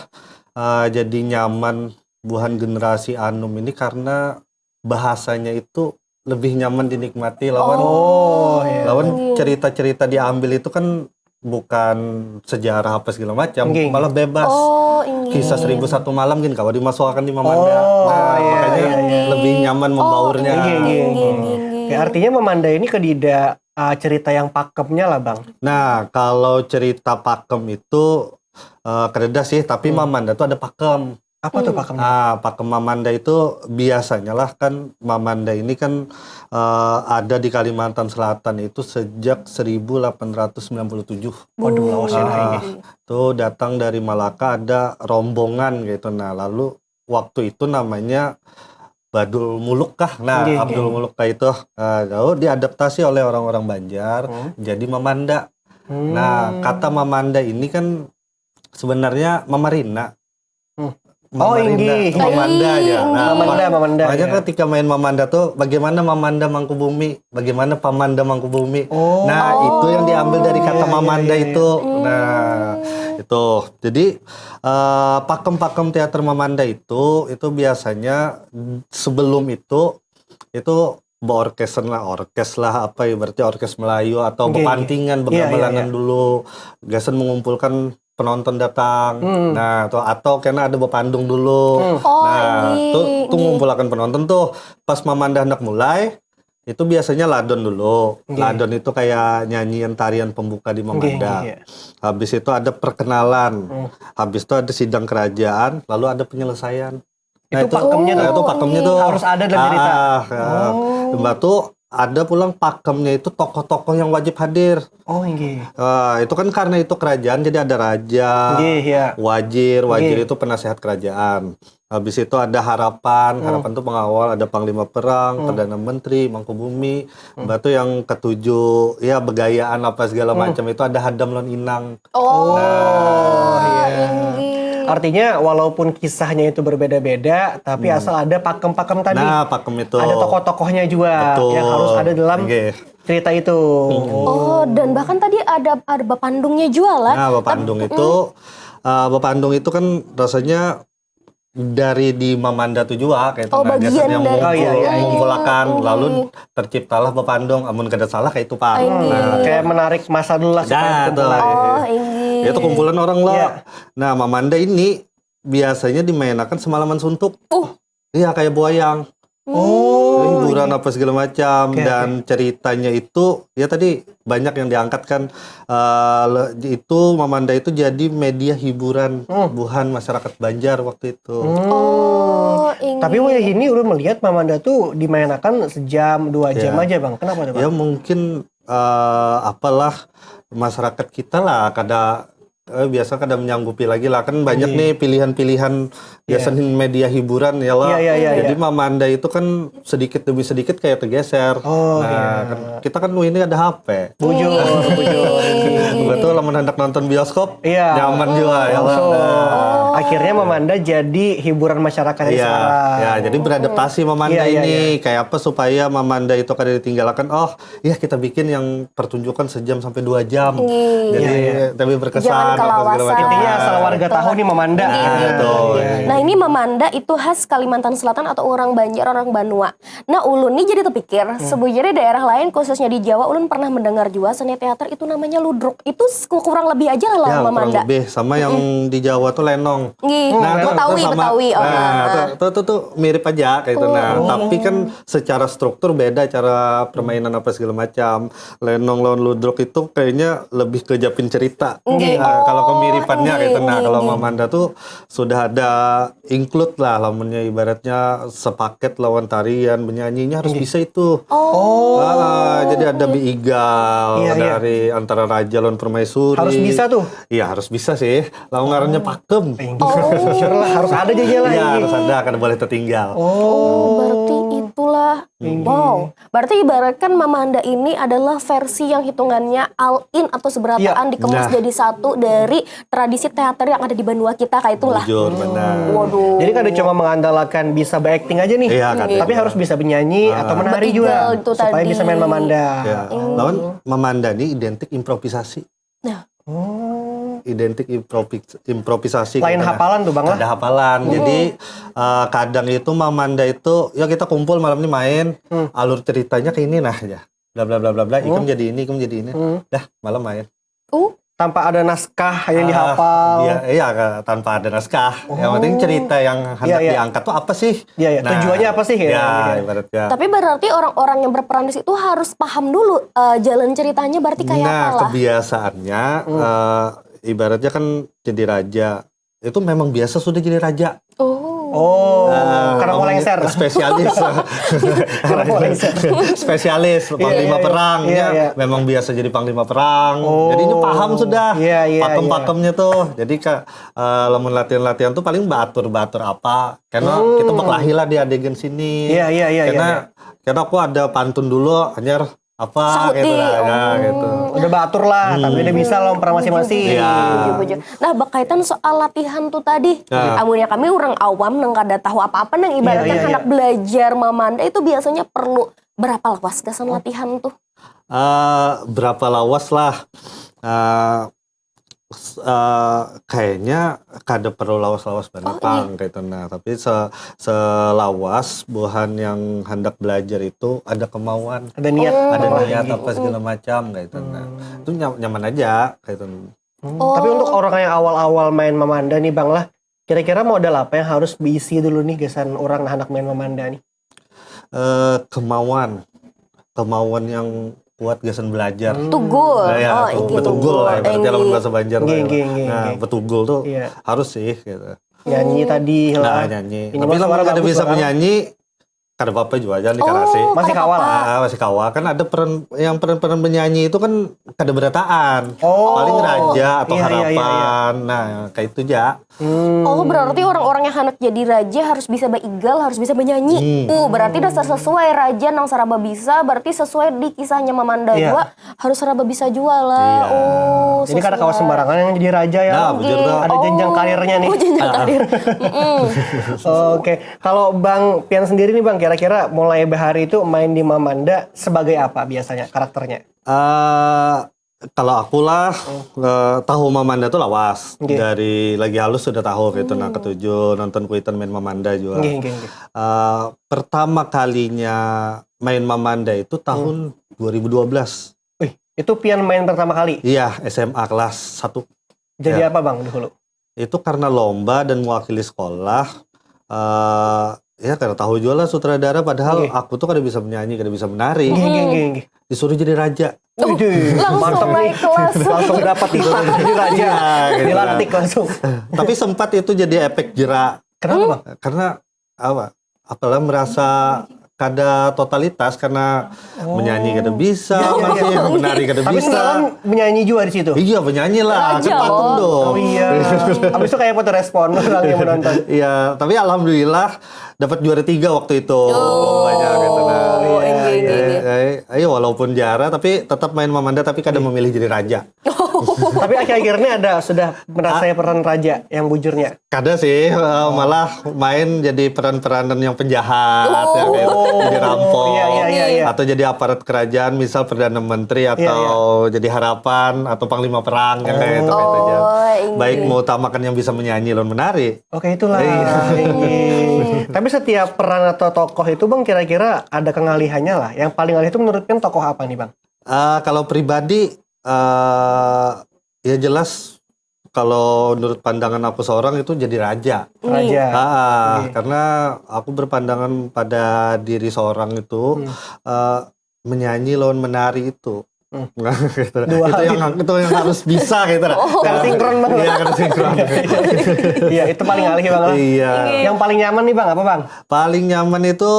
uh, jadi nyaman buhan generasi anum ini karena bahasanya itu lebih nyaman dinikmati lawan oh, iya. lawan cerita-cerita diambil itu kan bukan sejarah apa segala macam, okay. malah bebas. Oh, kisah seribu satu malam gini kalau dimasukkan di Mamanda. Oh, nah, iya, makanya iya, iya. lebih nyaman membaurnya. Oh, iya, iya, iya. Ya, artinya Mamanda ini kedida uh, cerita yang pakemnya lah, Bang. Nah, kalau cerita pakem itu uh, kededa sih, tapi hmm. Mamanda tuh ada pakem. Apa tuh pakem? Ah, pakem mamanda itu biasanya lah kan mamanda ini kan uh, ada di Kalimantan Selatan itu sejak seribu delapan ratus sembilan puluh tujuh. Waduh, lawas ya. Itu datang dari Malaka, ada rombongan gitu. Nah, lalu waktu itu namanya Badul Muluk kah? Nah, Abdul Muluk kah itu uh, lalu diadaptasi oleh orang-orang Banjar hmm. jadi mamanda. Hmm. Nah, kata mamanda ini kan sebenarnya mamarina. Hmm. Oh, inggih. Mamanda aja. Nah, mamanda, mamanda. Makanya ya. Ketika main mamanda tuh bagaimana mamanda Mangkubumi, bagaimana pamanda Mangkubumi. Oh. Nah, itu yang diambil dari kata oh, iya, mamanda iya, iya. itu. Hmm. Nah, itu. Jadi uh, pakem-pakem teater mamanda itu itu biasanya sebelum itu itu beorkesan lah, orkes lah apa ya berarti orkes Melayu atau okay, bepantingan, okay. Begamelangan yeah, yeah, yeah. dulu, gasan mengumpulkan penonton datang. Hmm. Nah, tuh atau kena ada bepandung dulu. Hmm. Oh, nah, tuh tuh ngumpulakan penonton tuh pas mamanda hendak mulai itu biasanya ladon dulu. Okay. Ladon itu kayak nyanyian tarian pembuka di mamanda. Okay, okay, yeah. Habis itu ada perkenalan. Hmm. Habis itu ada sidang kerajaan, lalu ada penyelesaian. Nah, itu, itu pakemnya tuh. Nah, itu pakemnya tuh harus ada dalam cerita. Ah, ah, oh. Mbak tuh ada pulang pakemnya itu tokoh-tokoh yang wajib hadir. Oh, inggih. Nah, itu kan karena itu kerajaan, jadi ada raja, Inggih, ya. wajir, wajir Inggih. itu penasehat kerajaan. Habis itu ada harapan, harapan itu pengawal, ada panglima perang, perdana menteri, mangku bumi, batu yang ketujuh, ya begayaan apa segala macam itu ada hadam lawan inang. Oh, Oh, iya. Inggih. Artinya walaupun kisahnya itu berbeda-beda, tapi asal ada pakem-pakem tadi. Nah, pakem itu. Ada tokoh-tokohnya juga Betul. yang harus ada dalam Inggih. cerita itu. Oh, dan bahkan tadi ada ada bapandungnya juga lah. Nah, bapandung itu, eh, bapandung itu kan rasanya dari di Mamanda tuh juga kayak itu. Oh, Nah, bagian biasanya yang dari- mengumpul, Oh, iya, iya, iya. mengumpulkan, lalu terciptalah bapandung, amun kada salah kayak itu pak. Inggih. Nah, Kayak menarik masa dulu lah supaya Nah, kumpul tuh. lah. Oh, inggih. Itu kumpulan orang lah. Iya. Nah, Mamanda ini biasanya dimainakan semalaman suntuk. Uh. Iya, kayak buayang. Oh, Hiburan apa segala macam. Oke, Dan ceritanya itu ya tadi banyak yang diangkat kan. Eh, le- itu Mamanda itu jadi media hiburan Hmm. buhan masyarakat Banjar waktu itu. Hmm. Oh, inggih. Tapi wayah ini ulun melihat Mamanda tuh dimainakan sejam dua jam Ya. aja bang. Kenapa tuh bang? Ya mungkin eh, apalah masyarakat kita lah kada eh, biasa kada menyanggupi lagi lah kan banyak Iya. Nih pilihan-pilihan biasanya media hiburan ya lah. Iya, iya, iya, Jadi iya. Mamanda itu kan sedikit demi sedikit kayak tergeser. Oh, Nah, iya. kan kita kan ini ada H P. Bujur, bujur. Betul, lamun hendak nonton bioskop, Iya. nyaman juga ya lah. Langsung. Nah. Akhirnya Mamanda jadi hiburan masyarakat Iya, sekarang. Ya, jadi beradaptasi Mamanda Iya, iya, ini. Iya. Kayak apa supaya Mamanda itu kada ditinggalkan? Oh, ya kita bikin yang pertunjukan sejam sampai dua jam. Iya. Jadi Iya, iya. tapi berkesan Jangan apa segala kalawasan. macam. Intinya asal warga tahu nih Mamanda. Nah, betul. Nah, ini Mamanda itu khas Kalimantan Selatan atau orang Banjar, orang Banua. Nah, ulun nih jadi terpikir, sebujurnya daerah lain khususnya di Jawa ulun pernah mendengar juga seni teater itu namanya ludruk. Itu s- kurang lebih aja lah Ya, lawan kurang Mamanda. Lebih sama yang di Jawa tuh lenong. Nggih, Nah, itu Betawi, sama. Betawi. Oh, Nah, nah. itu, itu, itu tuh mirip aja kayak itu. Nah, tapi kan secara struktur beda cara permainan apa segala macam. Lenong lawan ludruk itu kayaknya lebih ke japin cerita. Nggih. Nah, kalau kemiripannya Oh, kayak itu. Nah, nggih, kalau nggih. Mamanda tuh sudah ada include lah lamunnya ibaratnya sepaket lawan tarian, bernyanyinya harus bisa itu. Oh. Ah, jadi ada biigal Iya, iya. Dari antara raja lawan permaisuri. Harus bisa tuh. Iya, harus bisa sih. Lawan ngarannya pakem. Sure lah, harus ada aja lah Iya, ini. Harus ada, kada boleh tertinggal. Oh, berarti itulah. Wow, berarti ibaratkan Mamanda ini adalah versi yang hitungannya all in atau seberataan Iya. dikemas Nah. Jadi satu dari tradisi teater yang ada di Banua kita kayak itulah. Bujur, benar. Waduh. Jadi kada cuma mengandalkan bisa berakting aja nih, Iya, kada. Tapi harus bisa menyanyi atau menari Beigal juga itu supaya tadi. Bisa main Mamanda. Ya. Lawan Mamanda ini identik improvisasi. Nah, Oh. Identik improvis- improvisasi. Lain Karena hafalan tuh, Bang, lah. Ada hafalan. Jadi eh, kadang itu Mamanda itu, ya kita kumpul malam ini main. Alur ceritanya kayak ini nah ya. Bla bla bla bla bla. Ikam jadi ini, ikam jadi ini. Dah malam main. uh, Tanpa ada naskah yang Ah, dihafal. Iya, iya, tanpa ada naskah. Yang penting cerita yang hendak Iya, iya. Diangkat tuh apa sih? Iya, iya. Nah, Tujuannya apa sih, ya? Ya, Gitu. Ibaratnya. Tapi berarti orang-orang yang berperan di situ harus paham dulu eh, jalan ceritanya berarti kayak Nah, apa lah. Kebiasaannya eh, ibaratnya kan jadi raja. Itu memang biasa sudah jadi raja. Oh. Oh, Ah, karena mau ngomongnya lengser. Spesialis. Karena mau lengser. Spesialis, panglima iya. Perang. Iya, Ya, iya. Memang biasa jadi panglima perang. Oh. Jadi ini paham sudah. Iya, iya, Pakem-pakemnya tuh. Jadi ka, eh, lamun latihan-latihan tuh paling batur-batur apa. Karena kita berkelahi lah di adegan sini. Iya, iya, iya, Karena iya, karena aku ada pantun dulu, anyar apa Sahuti, gitu lah, ya, oh. Gitu. Udah batur lah, tapi udah bisa lawan perang masing-masing. Iya. Bujur-bujur. Nah, berkaitan soal latihan tuh tadi, Nah. amunnya kami orang awam nang kada tahu apa-apa nang ibaratnya Iya, iya, anak iya. Belajar Mamanda itu biasanya perlu berapa lawas gasan latihan tuh? Eh, berapa lawas lah? Eh, s- eh, kayaknya kada perlu lawas-lawas banget Oh, iya. Pang, kayak itu nah. Tapi se selawas buhan yang hendak belajar itu ada kemauan, Ada niat. ada Apa niat lagi? Apa segala macam kayak itu nah. Itu nyam- nyaman aja kayak itu. Hmm, Tapi untuk orang yang awal-awal main Mamanda nih Bang lah, kira-kira modal apa yang harus diisi dulu nih gasan orang nah anak main Mamanda nih? Eh, kemauan, kemauan yang kuat gasan belajar. Tugul. Ya, ya, Oh, tu- iki betugul lah, ibaratnya lawan Enggi. Bahasa Banjar. Nggih, Lah. Nggih, nggih, Nah, nggih. Betugul tuh Iya. Harus sih gitu. Nyanyi tadi Nah, lah. Nyanyi. Ini Tapi mah lamun suara kada bagus bisa banget. Menyanyi, kada apa-apa jua, jangan dikarasi. Masih kawa lah. Ah, masih kawa. Kan ada peran, yang peran-peran menyanyi itu kan kada berataan. Oh. Paling raja atau Iya, iya, iya, iya. harapan. Nah, kayak itu ja. Oh, berarti orang-orang yang handak jadi raja harus bisa baigal, harus bisa menyanyi. Oh, berarti dasar sesuai raja nang saraba bisa, berarti sesuai di kisahnya Mamanda Iya. jua harus saraba bisa jua lah. Iya. Oh, Ini kada kawa sesuai. Sembarangan yang jadi raja ya. Nah, bujur tuh. Ada jenjang karirnya nih. Oh, jenjang karir. Mm-mm. Oke, kalau Bang Pian sendiri nih Bang, kira-kira mulai bahari itu main di Mamanda sebagai apa biasanya karakternya? Eh, kalau aku lah eh, tahu Mamanda tuh lawas Nggih. dari lagi halus sudah tahu gitu nah ketujuh nonton kuitan main Mamanda juga. Nggih, nggih, nggih. Eh, pertama kalinya main Mamanda itu tahun dua ribu dua belas. Wih, itu Pian main pertama kali. Iya, S M A kelas satu. Jadi Ya. Apa Bang dahulu? Itu karena lomba dan mewakili sekolah. Eh, ya karena tahu juga lah sutradara padahal Nggih. Aku tuh kada bisa menyanyi, kada bisa menari. Nggih, nggih, nggih, nggih. Disuruh jadi raja. Widih, Langsung mantap naik nih. kelas. Langsung dapat nih jadi raja. Iya, gitu. Dilantik langsung. Tapi sempat itu jadi efek jerak. Kenapa Bang? Karena apa? Apalah merasa kada totalitas karena Oh. menyanyi kada bisa, Iya, iya, masih iya. menari kada Tapi bisa. Sekarang menyanyi juga di situ. Iya, penyanyi lah. Raja, Cepat oh. dong. Oh iya. Habis itu kayak foto respon orang yang menonton. Iya, tapi alhamdulillah dapat juara tiga waktu itu. Lombanya gitu nah. Oh, enggak, enggak, Eh, enggak. eh, Ayo walaupun juara tapi tetap main Mamanda tapi kada memilih jadi raja. Tapi akhir-akhir ini ada sudah merasa peran raja yang bujurnya. Kada sih, eh, malah main jadi peran-peranan yang penjahat, ya, kayak Oh. jadi rampok, Iya, iya, iya, iya. Atau jadi aparat kerajaan, misal perdana menteri Iya, atau jadi harapan atau panglima perang yang kayak itu, Oh. gitu aja. Oh, iya. Baik mau utamakan yang bisa menyanyi lawan menari. Oke itulah. Iya. Iya. Tapi setiap peran atau tokoh itu bang kira-kira ada kengalihannya lah. Yang paling ngalih itu menurut pian tokoh apa nih bang? Eh, kalau pribadi, eh, ya jelas kalau menurut pandangan aku seorang itu jadi raja. Raja. Ah, Oke. Karena aku berpandangan pada diri seorang itu eh, menyanyi lawan menari itu. Hmm. Gitu. Dua Itu hal. yang itu yang harus bisa gitu lah. Kan sinkron bang. Iya, kan sinkron. Iya itu paling ngalih bang lah. Iya. Yang paling nyaman nih bang apa bang? Paling nyaman itu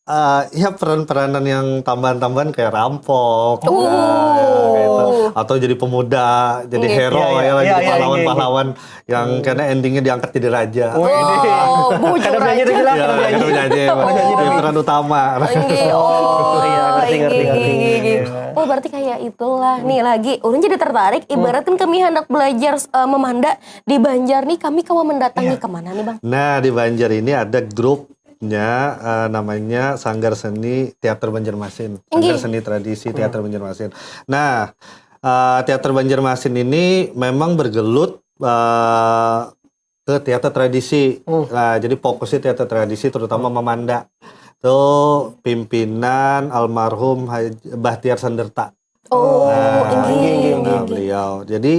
eh, ya peran-peranan yang tambahan-tambahan kayak rampok, nah, ya, kayak itu. Atau jadi pemuda, jadi hero Iya, iya, ya lah, iya, jadi iya, pahlawan-pahlawan yang karena endingnya diangkat jadi raja. Oh, bujur Kada penyanyi raja. lagi lah, Ya, kada penyanyi. Ada penyanyi, Penyanyi. jadi peran utama. Enggih, oh, Iya, ngerti, ngerti, enggih, ngerti. enggih, enggih. Oh, berarti kayak itulah. Nih lagi, ulun jadi tertarik. Ibaratkan kami hendak belajar eh, memanda di Banjar nih, kami kawa mendatangi kemana nih bang? Nah, di Banjar ini ada grupnya eh, namanya Sanggar Seni Teater Banjarmasin. Sanggar Inggih. Seni Tradisi Teater Banjarmasin. Nah, eh, Teater Banjarmasin ini memang bergelut eh, ke teater tradisi. Nah, jadi fokusnya teater tradisi terutama Mamanda. Tuh pimpinan almarhum Haj- Bahtiar Sanderta. Oh, Nah, enggih, enggih, enggih, nah, enggih. beliau. Jadi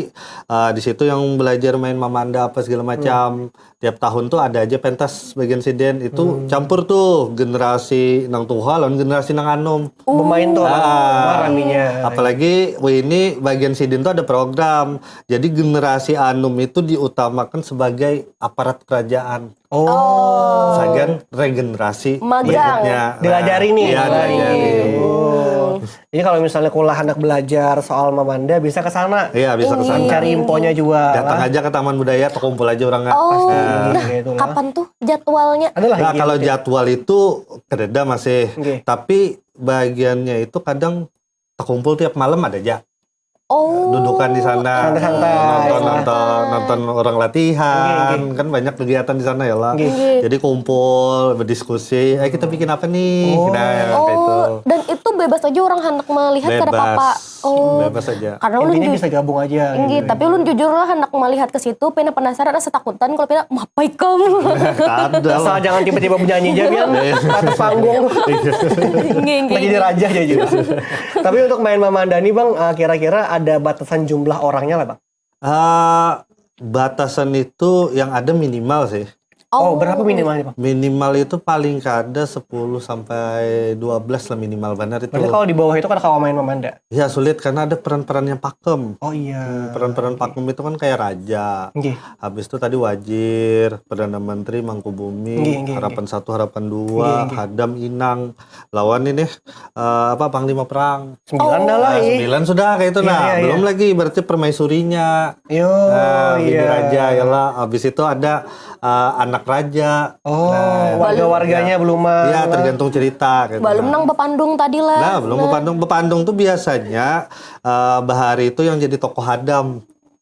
eh, di situ yang belajar main Mamanda apa segala macam. Tiap tahun tuh ada aja pentas bagian siden itu campur tuh generasi nang tuha lawan generasi nang anum. Pemain tuh Ah. maraminya. Apalagi wih, ini bagian sidin tuh ada program. Jadi generasi anum itu diutamakan sebagai aparat kerajaan. Oh. Sagan regenerasi Magang. berikutnya. Dilajari nih. Iya, dilajari. Oh. Jadi kalau misalnya kulah anak belajar soal Mamanda bisa ke sana. Iya, bisa ke sana. Cari infonya juga. Datang aja ke Taman Budaya, terkumpul aja orangnya. Oh, Pasti nah, gitu lah. Kapan tuh jadwalnya? Ada lah. Nah, Iya, kalau iya. Jadwal itu kereda masih, Nggih. Tapi bagiannya itu kadang terkumpul tiap malam ada aja. Oh. Dudukan di sana, Santai-santai. Nonton, nonton, nonton orang latihan, Nggih, nggih. Kan banyak kegiatan di sana ya lah. Nggih. Nggih. Jadi kumpul, berdiskusi, eh kita bikin apa nih? Oh. Nah, kayak itu. Oh, dan itu bebas aja orang hendak melihat kada Bebas. apa-apa. Oh. Bebas aja. Karena ulun Intinya ju- bisa gabung aja. Inggih, Gitu. Tapi ulun jujur lah hendak melihat ke situ, pina penasaran, asa takutan kalau pina mapai kam. Kada Asal lah. Jangan tiba-tiba menyanyi aja kan. Iya. Atas panggung. Nggih, nggih. Lagi jadi raja aja juga. Tapi untuk main Mamanda nih bang, eh, kira-kira ada batasan jumlah orangnya lah bang? Ah, batasan itu yang ada minimal sih. Oh, berapa minimalnya, Bang? Minimal itu paling kada sepuluh sampai dua belas lah, minimal banar itu. Berarti kalau di bawah itu kada kawa main mamanda? Ya, sulit karena ada peran-peran yang pakem. Oh iya. Hmm, peran-peran pakem itu kan kayak raja. Nggih. Habis itu tadi wajir, perdana menteri, mangkubumi, nggih, nggih, harapan nggih, satu, harapan dua, nggih, nggih, hadam, inang. Lawan ini, eh, apa, panglima perang. Sembilan dah lah, nah, eh, sembilan sudah kayak itu. Iya, nah, iya, belum iya, lagi berarti permaisurinya. Yo, nah, bini, iya, raja, ya lah. Habis itu ada, eh, anak raja. Oh, nah, warga-warganya, ya, belum, ya, tergantung cerita gitu. Belum, nah, nang bepandung tadi lah. Nah, belum, nah, bepandung. Bepandung tuh biasanya, eh, bahari itu yang jadi tokoh hadam.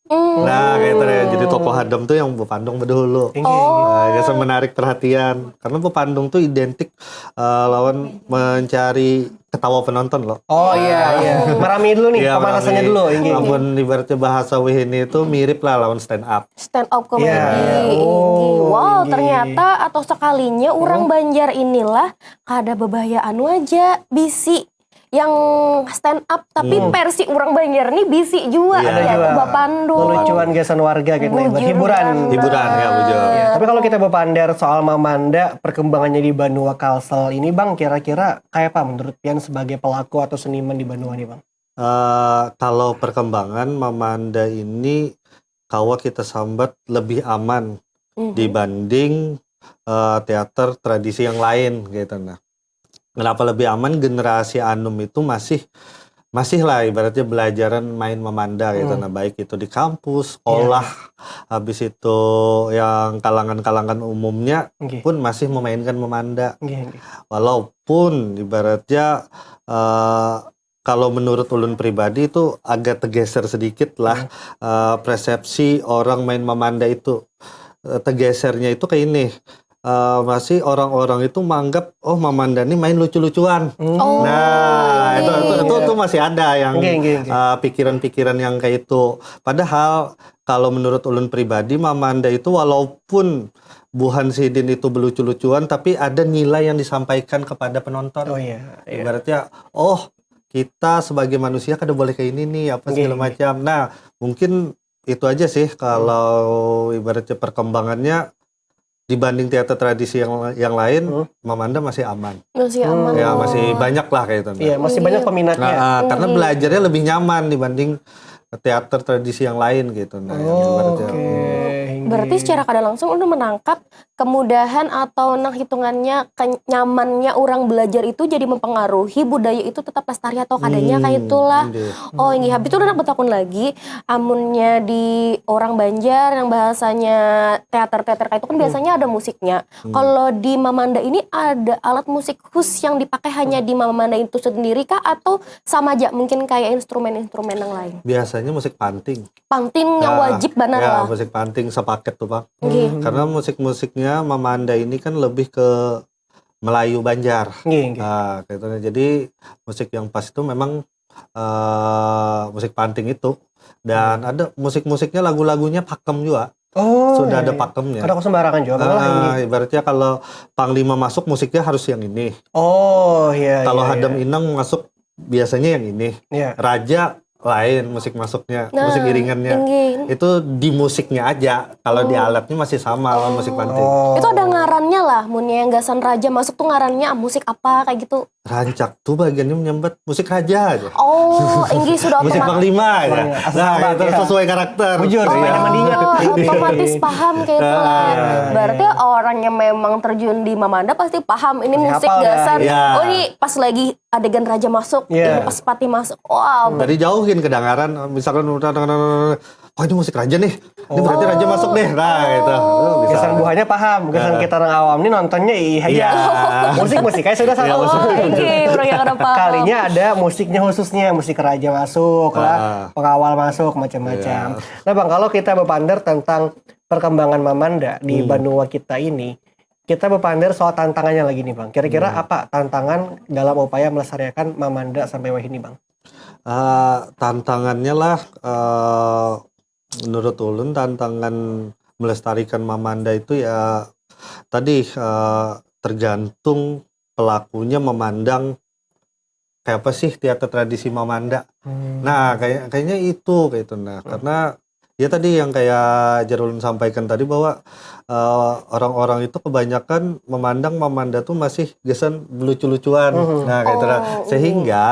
Hmm. Nah, kayak itu ya. Jadi tokoh hadam tuh yang bepandung bedahulu. Inggih. Oh. Nah, biasa menarik perhatian. Karena bepandung tuh identik, eh, lawan mencari ketawa penonton loh. Oh iya, iya. Merami dulu nih, iya, pemanasannya merami dulu, inggih, inggih. Amun ibaratnya bahasa wihini itu mirip lah lawan stand up. Stand up comedy. Iya. Inggih. Oh, wow, inggih, ternyata atau sekalinya orang, oh, Banjar inilah kada bebaya anu aja, bisi yang stand up, tapi, hmm, versi orang Banjar nih bisi jua, iya, ada yaitu juga bapandung. Lelucuan gasan warga gitu, nah, bujur, hiburan. Hiburan, ya, bujur. Iya, tapi kalau kita bepandar soal mamanda, perkembangannya di banua Kalsel ini, Bang, kira-kira kayak apa menurut pian sebagai pelaku atau seniman di banua ini, Bang? Eh, kalau perkembangan mamanda ini kawa kita sambat lebih aman, mhm, dibanding, eh, teater tradisi yang lain gitu. Nah, kenapa lebih aman? Generasi anum itu masih, masih lah ibaratnya belajaran main mamanda gitu. Hmm. Nah, baik itu di kampus, iya, sekolah, habis itu yang kalangan-kalangan umumnya, nggih, pun masih memainkan mamanda. Nggih, nggih. Walaupun ibaratnya, eh, kalau menurut ulun pribadi itu agak tergeser sedikit lah, hmm, eh, persepsi orang main mamanda itu. Eh, tergesernya itu kayak ini. Eh, masih orang-orang itu menganggap, "Oh, mamanda ini main lucu-lucuan." Hmm. Oh, nah, itu, itu, iya, itu, iya, itu masih ada yang, nggih, nggih, nggih, eh, pikiran-pikiran yang kayak itu. Padahal kalau menurut ulun pribadi, mamanda itu walaupun buhan sidin itu belucu-lucuan, tapi ada nilai yang disampaikan kepada penonton. Oh iya, iya. Ibaratnya, "Oh, kita sebagai manusia kada boleh kayak ini nih," apa, nggih, segala, nggih, macam. Nah, mungkin itu aja sih kalau, hmm, ibaratnya perkembangannya dibanding teater tradisi yang, yang lain, hmm, mamanda masih aman. Masih aman. Ya, masih banyak lah kayak itu. Iya, masih banyak peminatnya. Nah, ah, karena, hmm, belajarnya lebih nyaman dibanding teater tradisi yang lain gitu. Nah, yang, oh, ibaratnya, oke, hmm, berarti secara kada langsung ulun menangkap kemudahan atau nang hitungannya kenyamannya orang belajar itu jadi mempengaruhi budaya itu tetap lestari atau kadanya, hmm, kayak itulah. Inggih. Oh, inggih. Habis itu ulun handak betakun lagi, amunnya di orang Banjar yang bahasanya teater-teater kayak itu kan, hmm, biasanya ada musiknya. Hmm. Kalau di mamanda ini ada alat musik khusus yang dipakai hanya di mamanda itu sendiri kah atau sama aja mungkin kayak instrumen-instrumen yang lain? Biasanya musik panting. Panting yang, nah, wajib banar, ya, lah. Musik panting sepaket tuh, Bang. Nggih. Hmm. Karena musik-musiknya mamanda ini kan lebih ke Melayu Banjar. Nggih, nggih. Ah, kayak itu. Jadi musik yang pas itu memang, eh, musik panting itu. Dan, hmm, ada musik-musiknya, lagu-lagunya pakem juga. Oh, sudah, iya, ada, iya, pakemnya. Kada sembarangan juga, ah, malah ini. Ibaratnya kalau panglima masuk, musiknya harus yang ini. Oh, iya, kalau, iya, hadam, iya, inang masuk, biasanya yang ini. Iya. Raja lain musik masuknya, nah, musik iringannya. Inggih. Itu di musiknya aja. Kalau di, oh, alatnya masih sama lawan musik panting. Oh. Itu ada ngarannya lah, munnya yang gasan raja masuk tuh ngarannya musik apa kayak gitu. Rancak tuh bagiannya menyambat musik raja aja. Oh, inggih, sudah musik otomatis. Panglima aja. Panglima. Nah, asal itu ya, sesuai karakter. Bujur, iya, supaya nyaman diingat. Oh, otomatis paham kayak itu lah. Ah, iya, iya. Berarti orang yang memang terjun di mamanda pasti paham ini musik, pasti hafal dah, gasan. Iya. Oh, ini pas lagi adegan raja masuk, iya, ini pas patih masuk. Wow. Dari jauh gin kedengaran, misalkan udah, "Oh, ini musik raja nih. Ini berarti raja masuk deh." Nah, gitu. Oh. Bisa. Gasan buhannya paham, gasan, ah, kita orang awam nih nontonnya, ih, aja. Iya. Musik-musik aja sudah, iya, sama. Musik. Oh, oke, orang yang kada paham. Kalinya ada musiknya khususnya, musik raja masuk lah, ah, pengawal masuk, macam-macam. Iya. Nah, Bang, kalau kita berpandar tentang perkembangan mamanda di, hmm, banua kita ini, kita berpandar soal tantangannya lagi nih, Bang. Kira-kira, hmm, apa tantangan dalam upaya melestarikan mamanda sampai wahini, Bang? Ah, tantangannya lah, eh, menurut ulun tantangan melestarikan mamanda itu ya tadi, eh, tergantung pelakunya memandang kayak apa sih teater tradisi mamanda. Hmm. Nah, kayak, kayaknya itu kayak itu. Nah, hmm, karena Ya tadi yang kayak Jarulun sampaikan tadi bahwa uh, orang-orang itu kebanyakan memandang Mamanda tuh masih gesan lucu-lucuan. Nah, kayak itu lah. Sehingga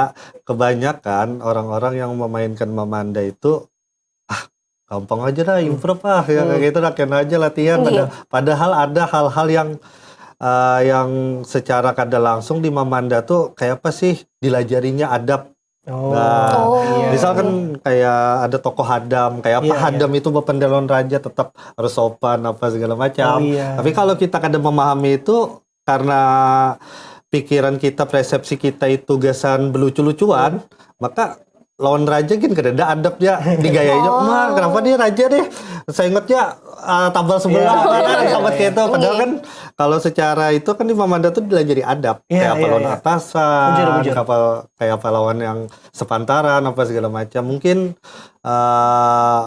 kebanyakan orang-orang yang memainkan Mamanda itu ah gampang aja lah improv ah ya kayak gitu lah kena aja latihan. Pada- padahal ada hal-hal yang uh, yang secara kada langsung di Mamanda tuh kayak apa sih dilajarinya adab. Oh. Nah, Oh. Iya. misalkan kayak ada tokoh hadam, kayak apa Iya, iya. hadam itu bapandir lawan raja tetap harus sopan apa segala macam. Oh, iya. Tapi kalau kita kada memahami itu karena pikiran kita, persepsi kita itu gasan belucu-lucuan, maka lawan raja gin kada ada adab ya digayanya. Wah, kenapa dia raja deh? Saya ingatnya uh, tabal sebelah Iya. kan sampai kayak itu. Padahal kan kalau secara itu kan di Mamanda tuh dilajari adab. Iya, kayak apa iya, lawan iya. atasan, Bujur, bujur. Apa, kayak apa lawan yang sepantaran apa segala macam. Mungkin uh,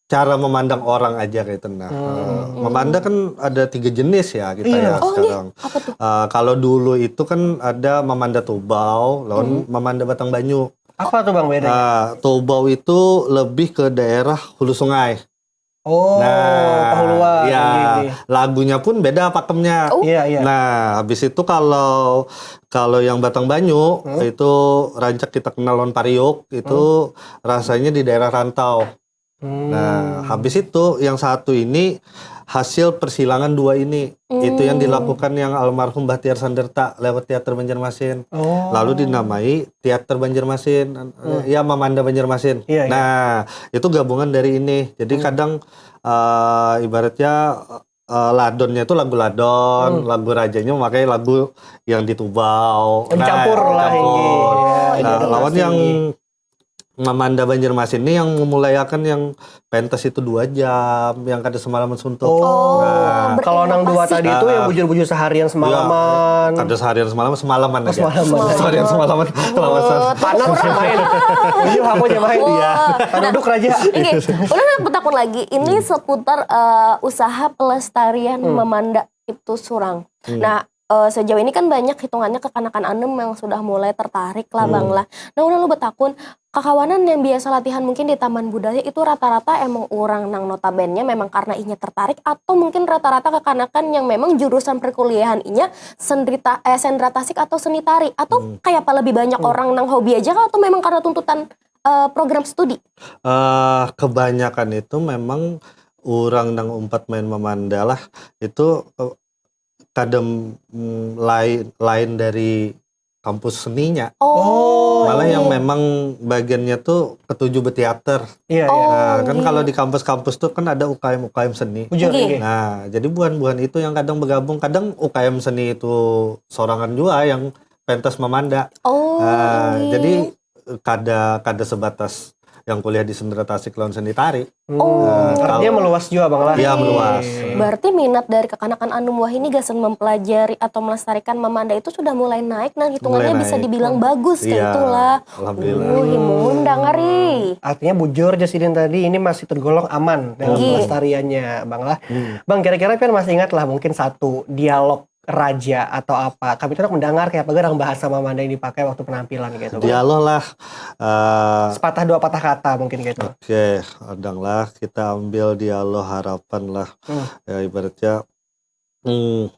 cara memandang orang aja kayak itu nah. Hmm. Uh, Mamanda kan ada tiga jenis ya kita Iya. ya Oh, sekarang. Apa tuh? Uh, kalau dulu itu kan ada Mamanda Tubau, lawan Hmm. Mamanda Batang Banyu. Apa tuh Bang bedanya? Uh, Tubau itu lebih ke daerah hulu sungai. Oh, Nah, pahuluan. ya, Iya, iya. lagunya pun beda pakemnya. Oh. Iya, iya. Nah, habis itu kalau kalau yang Batang Banyu Hmm. itu rancak kita kenal lawan Pariuk itu rasanya di daerah rantau. Hmm. Nah, habis itu yang satu ini hasil persilangan dua ini. Itu yang dilakukan yang almarhum Bahtiar Sanderta lewat Teater Banjarmasin. Oh. Lalu dinamai Teater Banjarmasin, ya Mamanda Banjarmasin. Iya, iya. Nah, itu gabungan dari ini. Jadi kadang eh, ibaratnya eh, ladonnya itu lagu ladon, lagu rajanya memakai lagu yang di Tubau. Oh, dicampur lah, dicampur. iya. Nah, Iya, lawan pasti. Yang Mamanda Banjarmasin ini yang memulayakan yang pentas itu dua jam, yang kada semalaman suntuk. Oh. Nah, Berterima Kalau nang dua kasih. tadi itu yang Ah. bujur-bujur seharian semalaman. Kada seharian semalaman, semalaman aja. Semalaman. Seharian semalaman. Kelawasan. Panas aja main. Iya, apa aja main. Wah. Taduduk raja. Oke, ulun handak betakun lagi. Ini seputar eh, usaha pelestarian Hmm. Mamanda itu surang. Hmm. Nah, eh, sejauh ini kan banyak hitungannya kekanakan anum yang sudah mulai tertarik lah Hmm. bang lah. Nah, ulun lu betakun, kakawanan yang biasa latihan mungkin di taman budaya itu rata-rata emang orang nang notabennya memang karena inya tertarik atau mungkin rata-rata kekanakan yang memang jurusan perkuliahan inya sendrita eh sendra tasik atau seni tari atau Hmm. kayak apa lebih banyak Hmm. orang nang hobi aja kah atau memang karena tuntutan eh, program studi? Eh, kebanyakan itu memang orang nang umpat main Mamanda lah itu eh, kada mm, lain lain dari kampus seninya. Oh. Malah yang memang bagiannya tuh ketuju beteater. Iya, Oh. iya. Nah, kan iya. Kalau di kampus-kampus tuh kan ada U K M U K M seni. Bujur, Oke. oke. Nah, jadi buhan-buhan itu yang kadang bergabung, kadang U K M seni itu sorangan juga yang pentas Mamanda. Oh. Nah, Oke. Jadi kada kada sebatas yang kuliah di Sendera Tasik lawan seni tari. Hmm, Oh. Artinya meluas juga bang lah. Iya, meluas. Berarti minat dari kekanakan anum wahini gasan mempelajari atau melestarikan Mamanda itu sudah mulai naik, nah hitungannya Mulai bisa naik. dibilang bagus kayak Iya, itulah. Alhamdulillah. Uh, himungun dangari. Artinya bujur jar sidin tadi ini masih tergolong aman dalam Iya. pelestariannya bang lah. Hmm. Bang kira-kira pian masih ingat lah mungkin satu dialog raja atau apa. Kami tuh mendengar kayak apa garang bahasa Mamanda yang dipakai waktu penampilan gitu. Dialog lah. Eh, Sepatah dua patah kata mungkin gitu. Oke, adang lah kita ambil dialog harapan lah. Hmm. Ya ibaratnya hmm,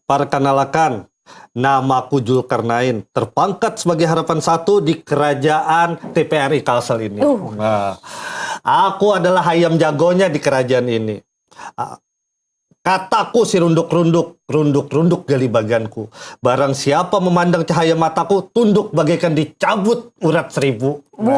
perkenalkan, namaku Julkarnain, terpangkat sebagai harapan satu di kerajaan T P R I Kalsel ini. Uh. Nah, aku adalah hayam jagonya di kerajaan ini. Ah, kataku si runduk-runduk, runduk-runduk gali baganku. Barang siapa memandang cahaya mataku, tunduk bagaikan dicabut urat seribu. Nah,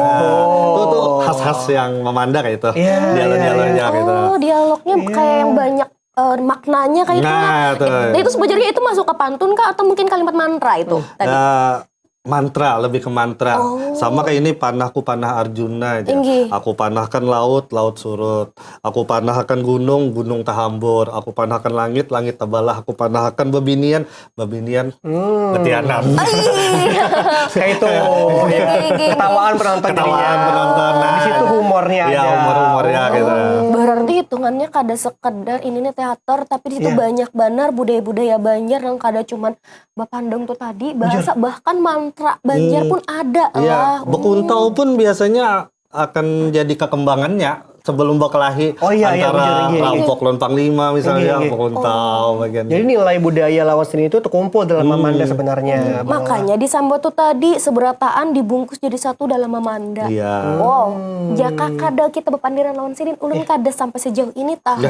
itu tuh khas-khas yang memandang itu. Iya, Dialog-dialognya iya, iya. gitu. Oh, dialognya Iya. Kayak yang banyak eh, maknanya kayak itu Nah, lah. tuh. Nah, itu sebenarnya itu masuk ke pantun kah atau mungkin kalimat mantra itu tadi? Eh, mantra, lebih ke mantra. Oh. Sama kayak ini panahku panah Arjuna aja. Inggih. Aku panahkan laut, laut surut. Aku panahkan gunung, gunung tahambur. Aku panahkan langit, langit tabalah. Aku panahkan bebinian, bebinian Hmm. betianam. Iya. Kayak itu. Inggih, Ya. inggih. Ketawa penonton Ketawa jadinya. penonton, nah. Di situ humornya Ya, ada. humor-humornya gitu. Berarti hitungannya kada sekedar ini nih teater, tapi di situ Iya. banyak benar budaya-budaya Banjar yang kada cuman bapandang tuh tadi, bahasa bahkan mantra Banjar Hmm. pun ada Iya, lah. bekuntau pun biasanya akan jadi kekembangannya. sebelum bakalahi Oh, iya, iya, antara bujur, iya, iya. rampok lawan panglima misalnya, Iya, iya. rampok lawan tau bagian. Jadi nilai budaya lawan seni itu terkumpul dalam Mamanda sebenarnya. Makanya di Sambo tuh tadi seberataan dibungkus jadi satu dalam Mamanda. Iya. Wow, jaka kada kita bepandiran lawan sidin, ulun kada sampai sejauh ini tahu.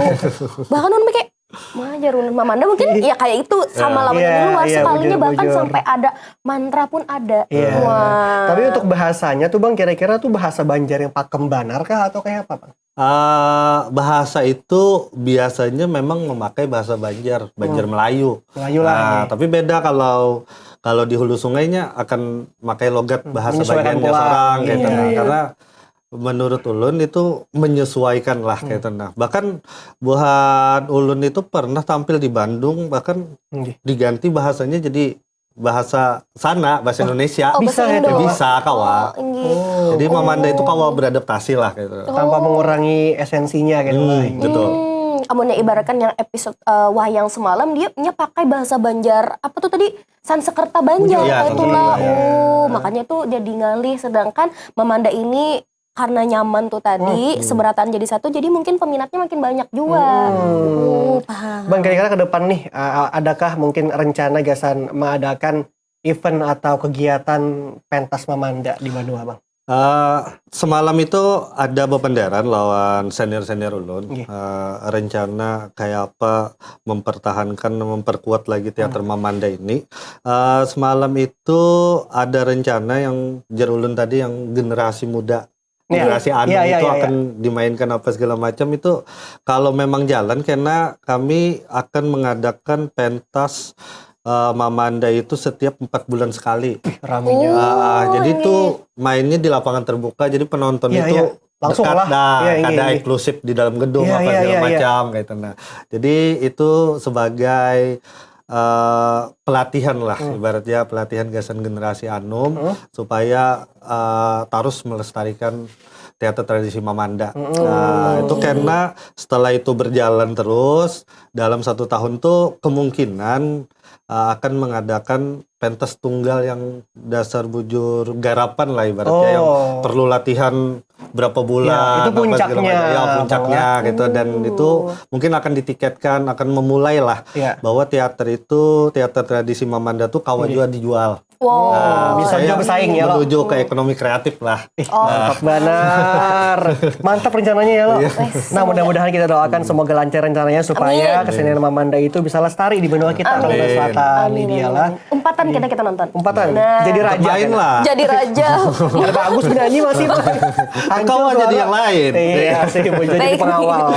Bahkan ulun kayak, mah jar ulun Mamanda mungkin ya kayak itu sama lawannya Iya, di luar, iya, sekalinya bujur, bahkan bujur. Sampai ada mantra pun ada. Iya. Wah. Tapi untuk bahasanya tuh Bang, kira-kira tuh bahasa Banjar yang pakem banar kah atau kayak apa, Bang? Ah, bahasa itu biasanya memang memakai bahasa Banjar, Banjar Melayu. Melayu lah, Nah, ya. Tapi beda kalau kalau di hulu sungainya akan pakai logat bahasa Menyesuaikan Banjarnya pulang. Sorang gitu. Iya, Nah, iya. Karena menurut ulun itu menyesuaikan lah gitu. Nah, bahkan buhan ulun itu pernah tampil di Bandung, bahkan Nggih. diganti bahasanya jadi bahasa sana, bahasa Indonesia. Oh, Bisa bahasa ya, Indo. Bisa kawa. Oh, inggih. Jadi Mamanda itu kawa beradaptasi lah gitu. Tanpa mengurangi esensinya gitu lah. Hmm, betul. Hmm, amunnya ibaratkan yang episode eh, wayang semalam dia nya pakai bahasa Banjar apa tuh tadi Sansekerta Banjar Iya, kayak itulah. Sansekerta. Oh, makanya tuh jadi ngalih sedangkan Mamanda ini karena nyaman tuh tadi seberataan jadi satu jadi mungkin peminatnya makin banyak juga. Oh, paham. Bang, kira-kira ke depan nih, uh, adakah mungkin rencana gasan mengadakan event atau kegiatan pentas Mamanda di Banua, Bang? Eh, semalam itu ada bependeran lawan senior-senior ulun. Nggih. Eh, rencana kayak apa mempertahankan, memperkuat lagi teater Mamanda ini. Eh, semalam itu ada rencana yang jar ulun tadi yang generasi muda. Iya. Generasi anu Iya, iya, itu iya, akan dimainkan apa segala macam itu kalau memang jalan karena kami akan mengadakan pentas eh, Mamanda itu setiap empat bulan sekali. Ramenya. Ah, jadi itu mainnya di lapangan terbuka, jadi penonton Iya, itu iya. Langsung dekat lah. dah, Iya, iya, kada iya. Eksklusif di dalam gedung Iya, apa iya, segala iya, iya. Macam gitu. Nah, jadi itu sebagai eh, pelatihan lah, ibaratnya pelatihan gasan generasi anum supaya eh, terus melestarikan teater tradisi Mamanda. Nah, itu karena setelah itu berjalan terus dalam satu tahun tuh kemungkinan eh, akan mengadakan pentas tunggal yang dasar bujur garapan lah ibaratnya yang Oh. perlu latihan berapa bulan Ya, itu apa segala puncaknya, macam. Ya, puncaknya Bang. Gitu dan itu mungkin akan ditiketkan akan memulai lah Ya. Bahwa teater itu teater tradisi Mamanda tuh kawa juga dijual. Wow. Nah, Bisa saya juga bersaing ya, lo. Menuju ke ekonomi kreatif lah. Mantap benar. Mantap rencananya ya, lo. Nah, mudah-mudahan kita doakan semoga lancar rencananya supaya Amin. kesenian Mamanda itu bisa lestari di benua kita, Amin. Kalimantan Selatan, Amin, Lydia amin, lah. Amin. Umpatan kita kita nonton. Umpatan. Nah. Jadi Tetap raja. main Kita. Lah. Jadi raja. Ada bagus bernyanyi masih. Hancur Kau aja suara. Di yang lain. Iya, sih, mau jadi Baik. Pengawal.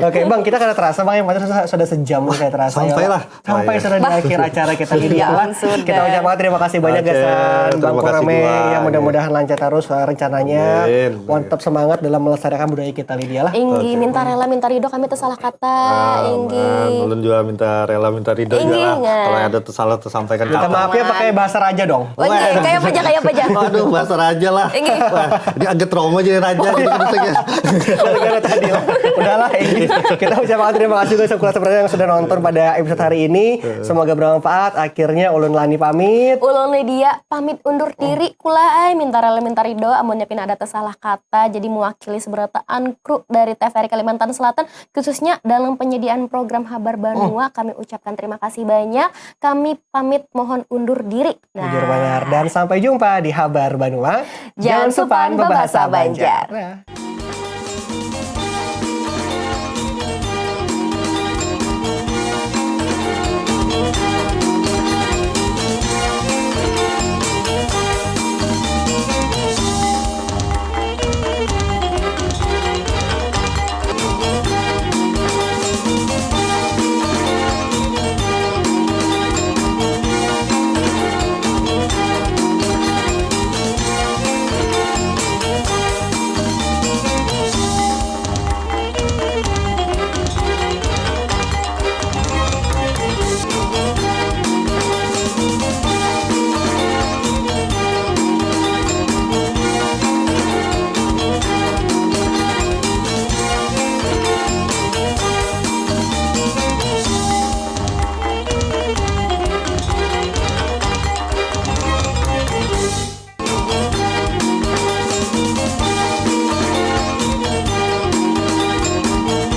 Oke, Bang, kita kada terasa, Bang, yang mana sudah, sudah sejam, sudah terasa. Sampai lah. Sampai Oh, iya. sudah di akhir acara kita ini. Ya, Lah, sudah. kita ucapkan terima kasih banyak Oke, gasan Bang terima kasih Kurame. juga. Ya, mudah-mudahan lancar terus eh, rencananya. Amin. Mantap semangat dalam melestarikan budaya kita, Lydia lah. Inggi, minta rela, minta ridho, kami tersalah kata. Ah, Inggi. man. Ulun juga minta rela, minta ridho Inggi, juga lah. nah. Kalau ada tersalah tersampaikan Minta kata. maaf ya pakai bahasa raja dong. Oke, kayak apa aja, kayak apa aja. Aduh, bahasa raja lah. Inggi. Wah, ini agak trauma jadi raja. Jadi kita kayak Gara-gara tadi lah. Udahlah, ini. Kita ucapkan terima kasih juga sama sebenarnya yang sudah nonton pada episode hari ini. Semoga bermanfaat. Akhirnya ulun Lani pamit. Ulun Lydia pamit undur diri kula ai minta rela minta ridho amunnya pina ada tersalah kata jadi mewakili seberataan kru dari T V R I Kalimantan Selatan khususnya dalam penyediaan program Habar Banua kami ucapkan terima kasih banyak kami pamit mohon undur diri. Bujur banar. Dan sampai jumpa di Habar Banua. Jangan supan bebahasa Banjar. Nah.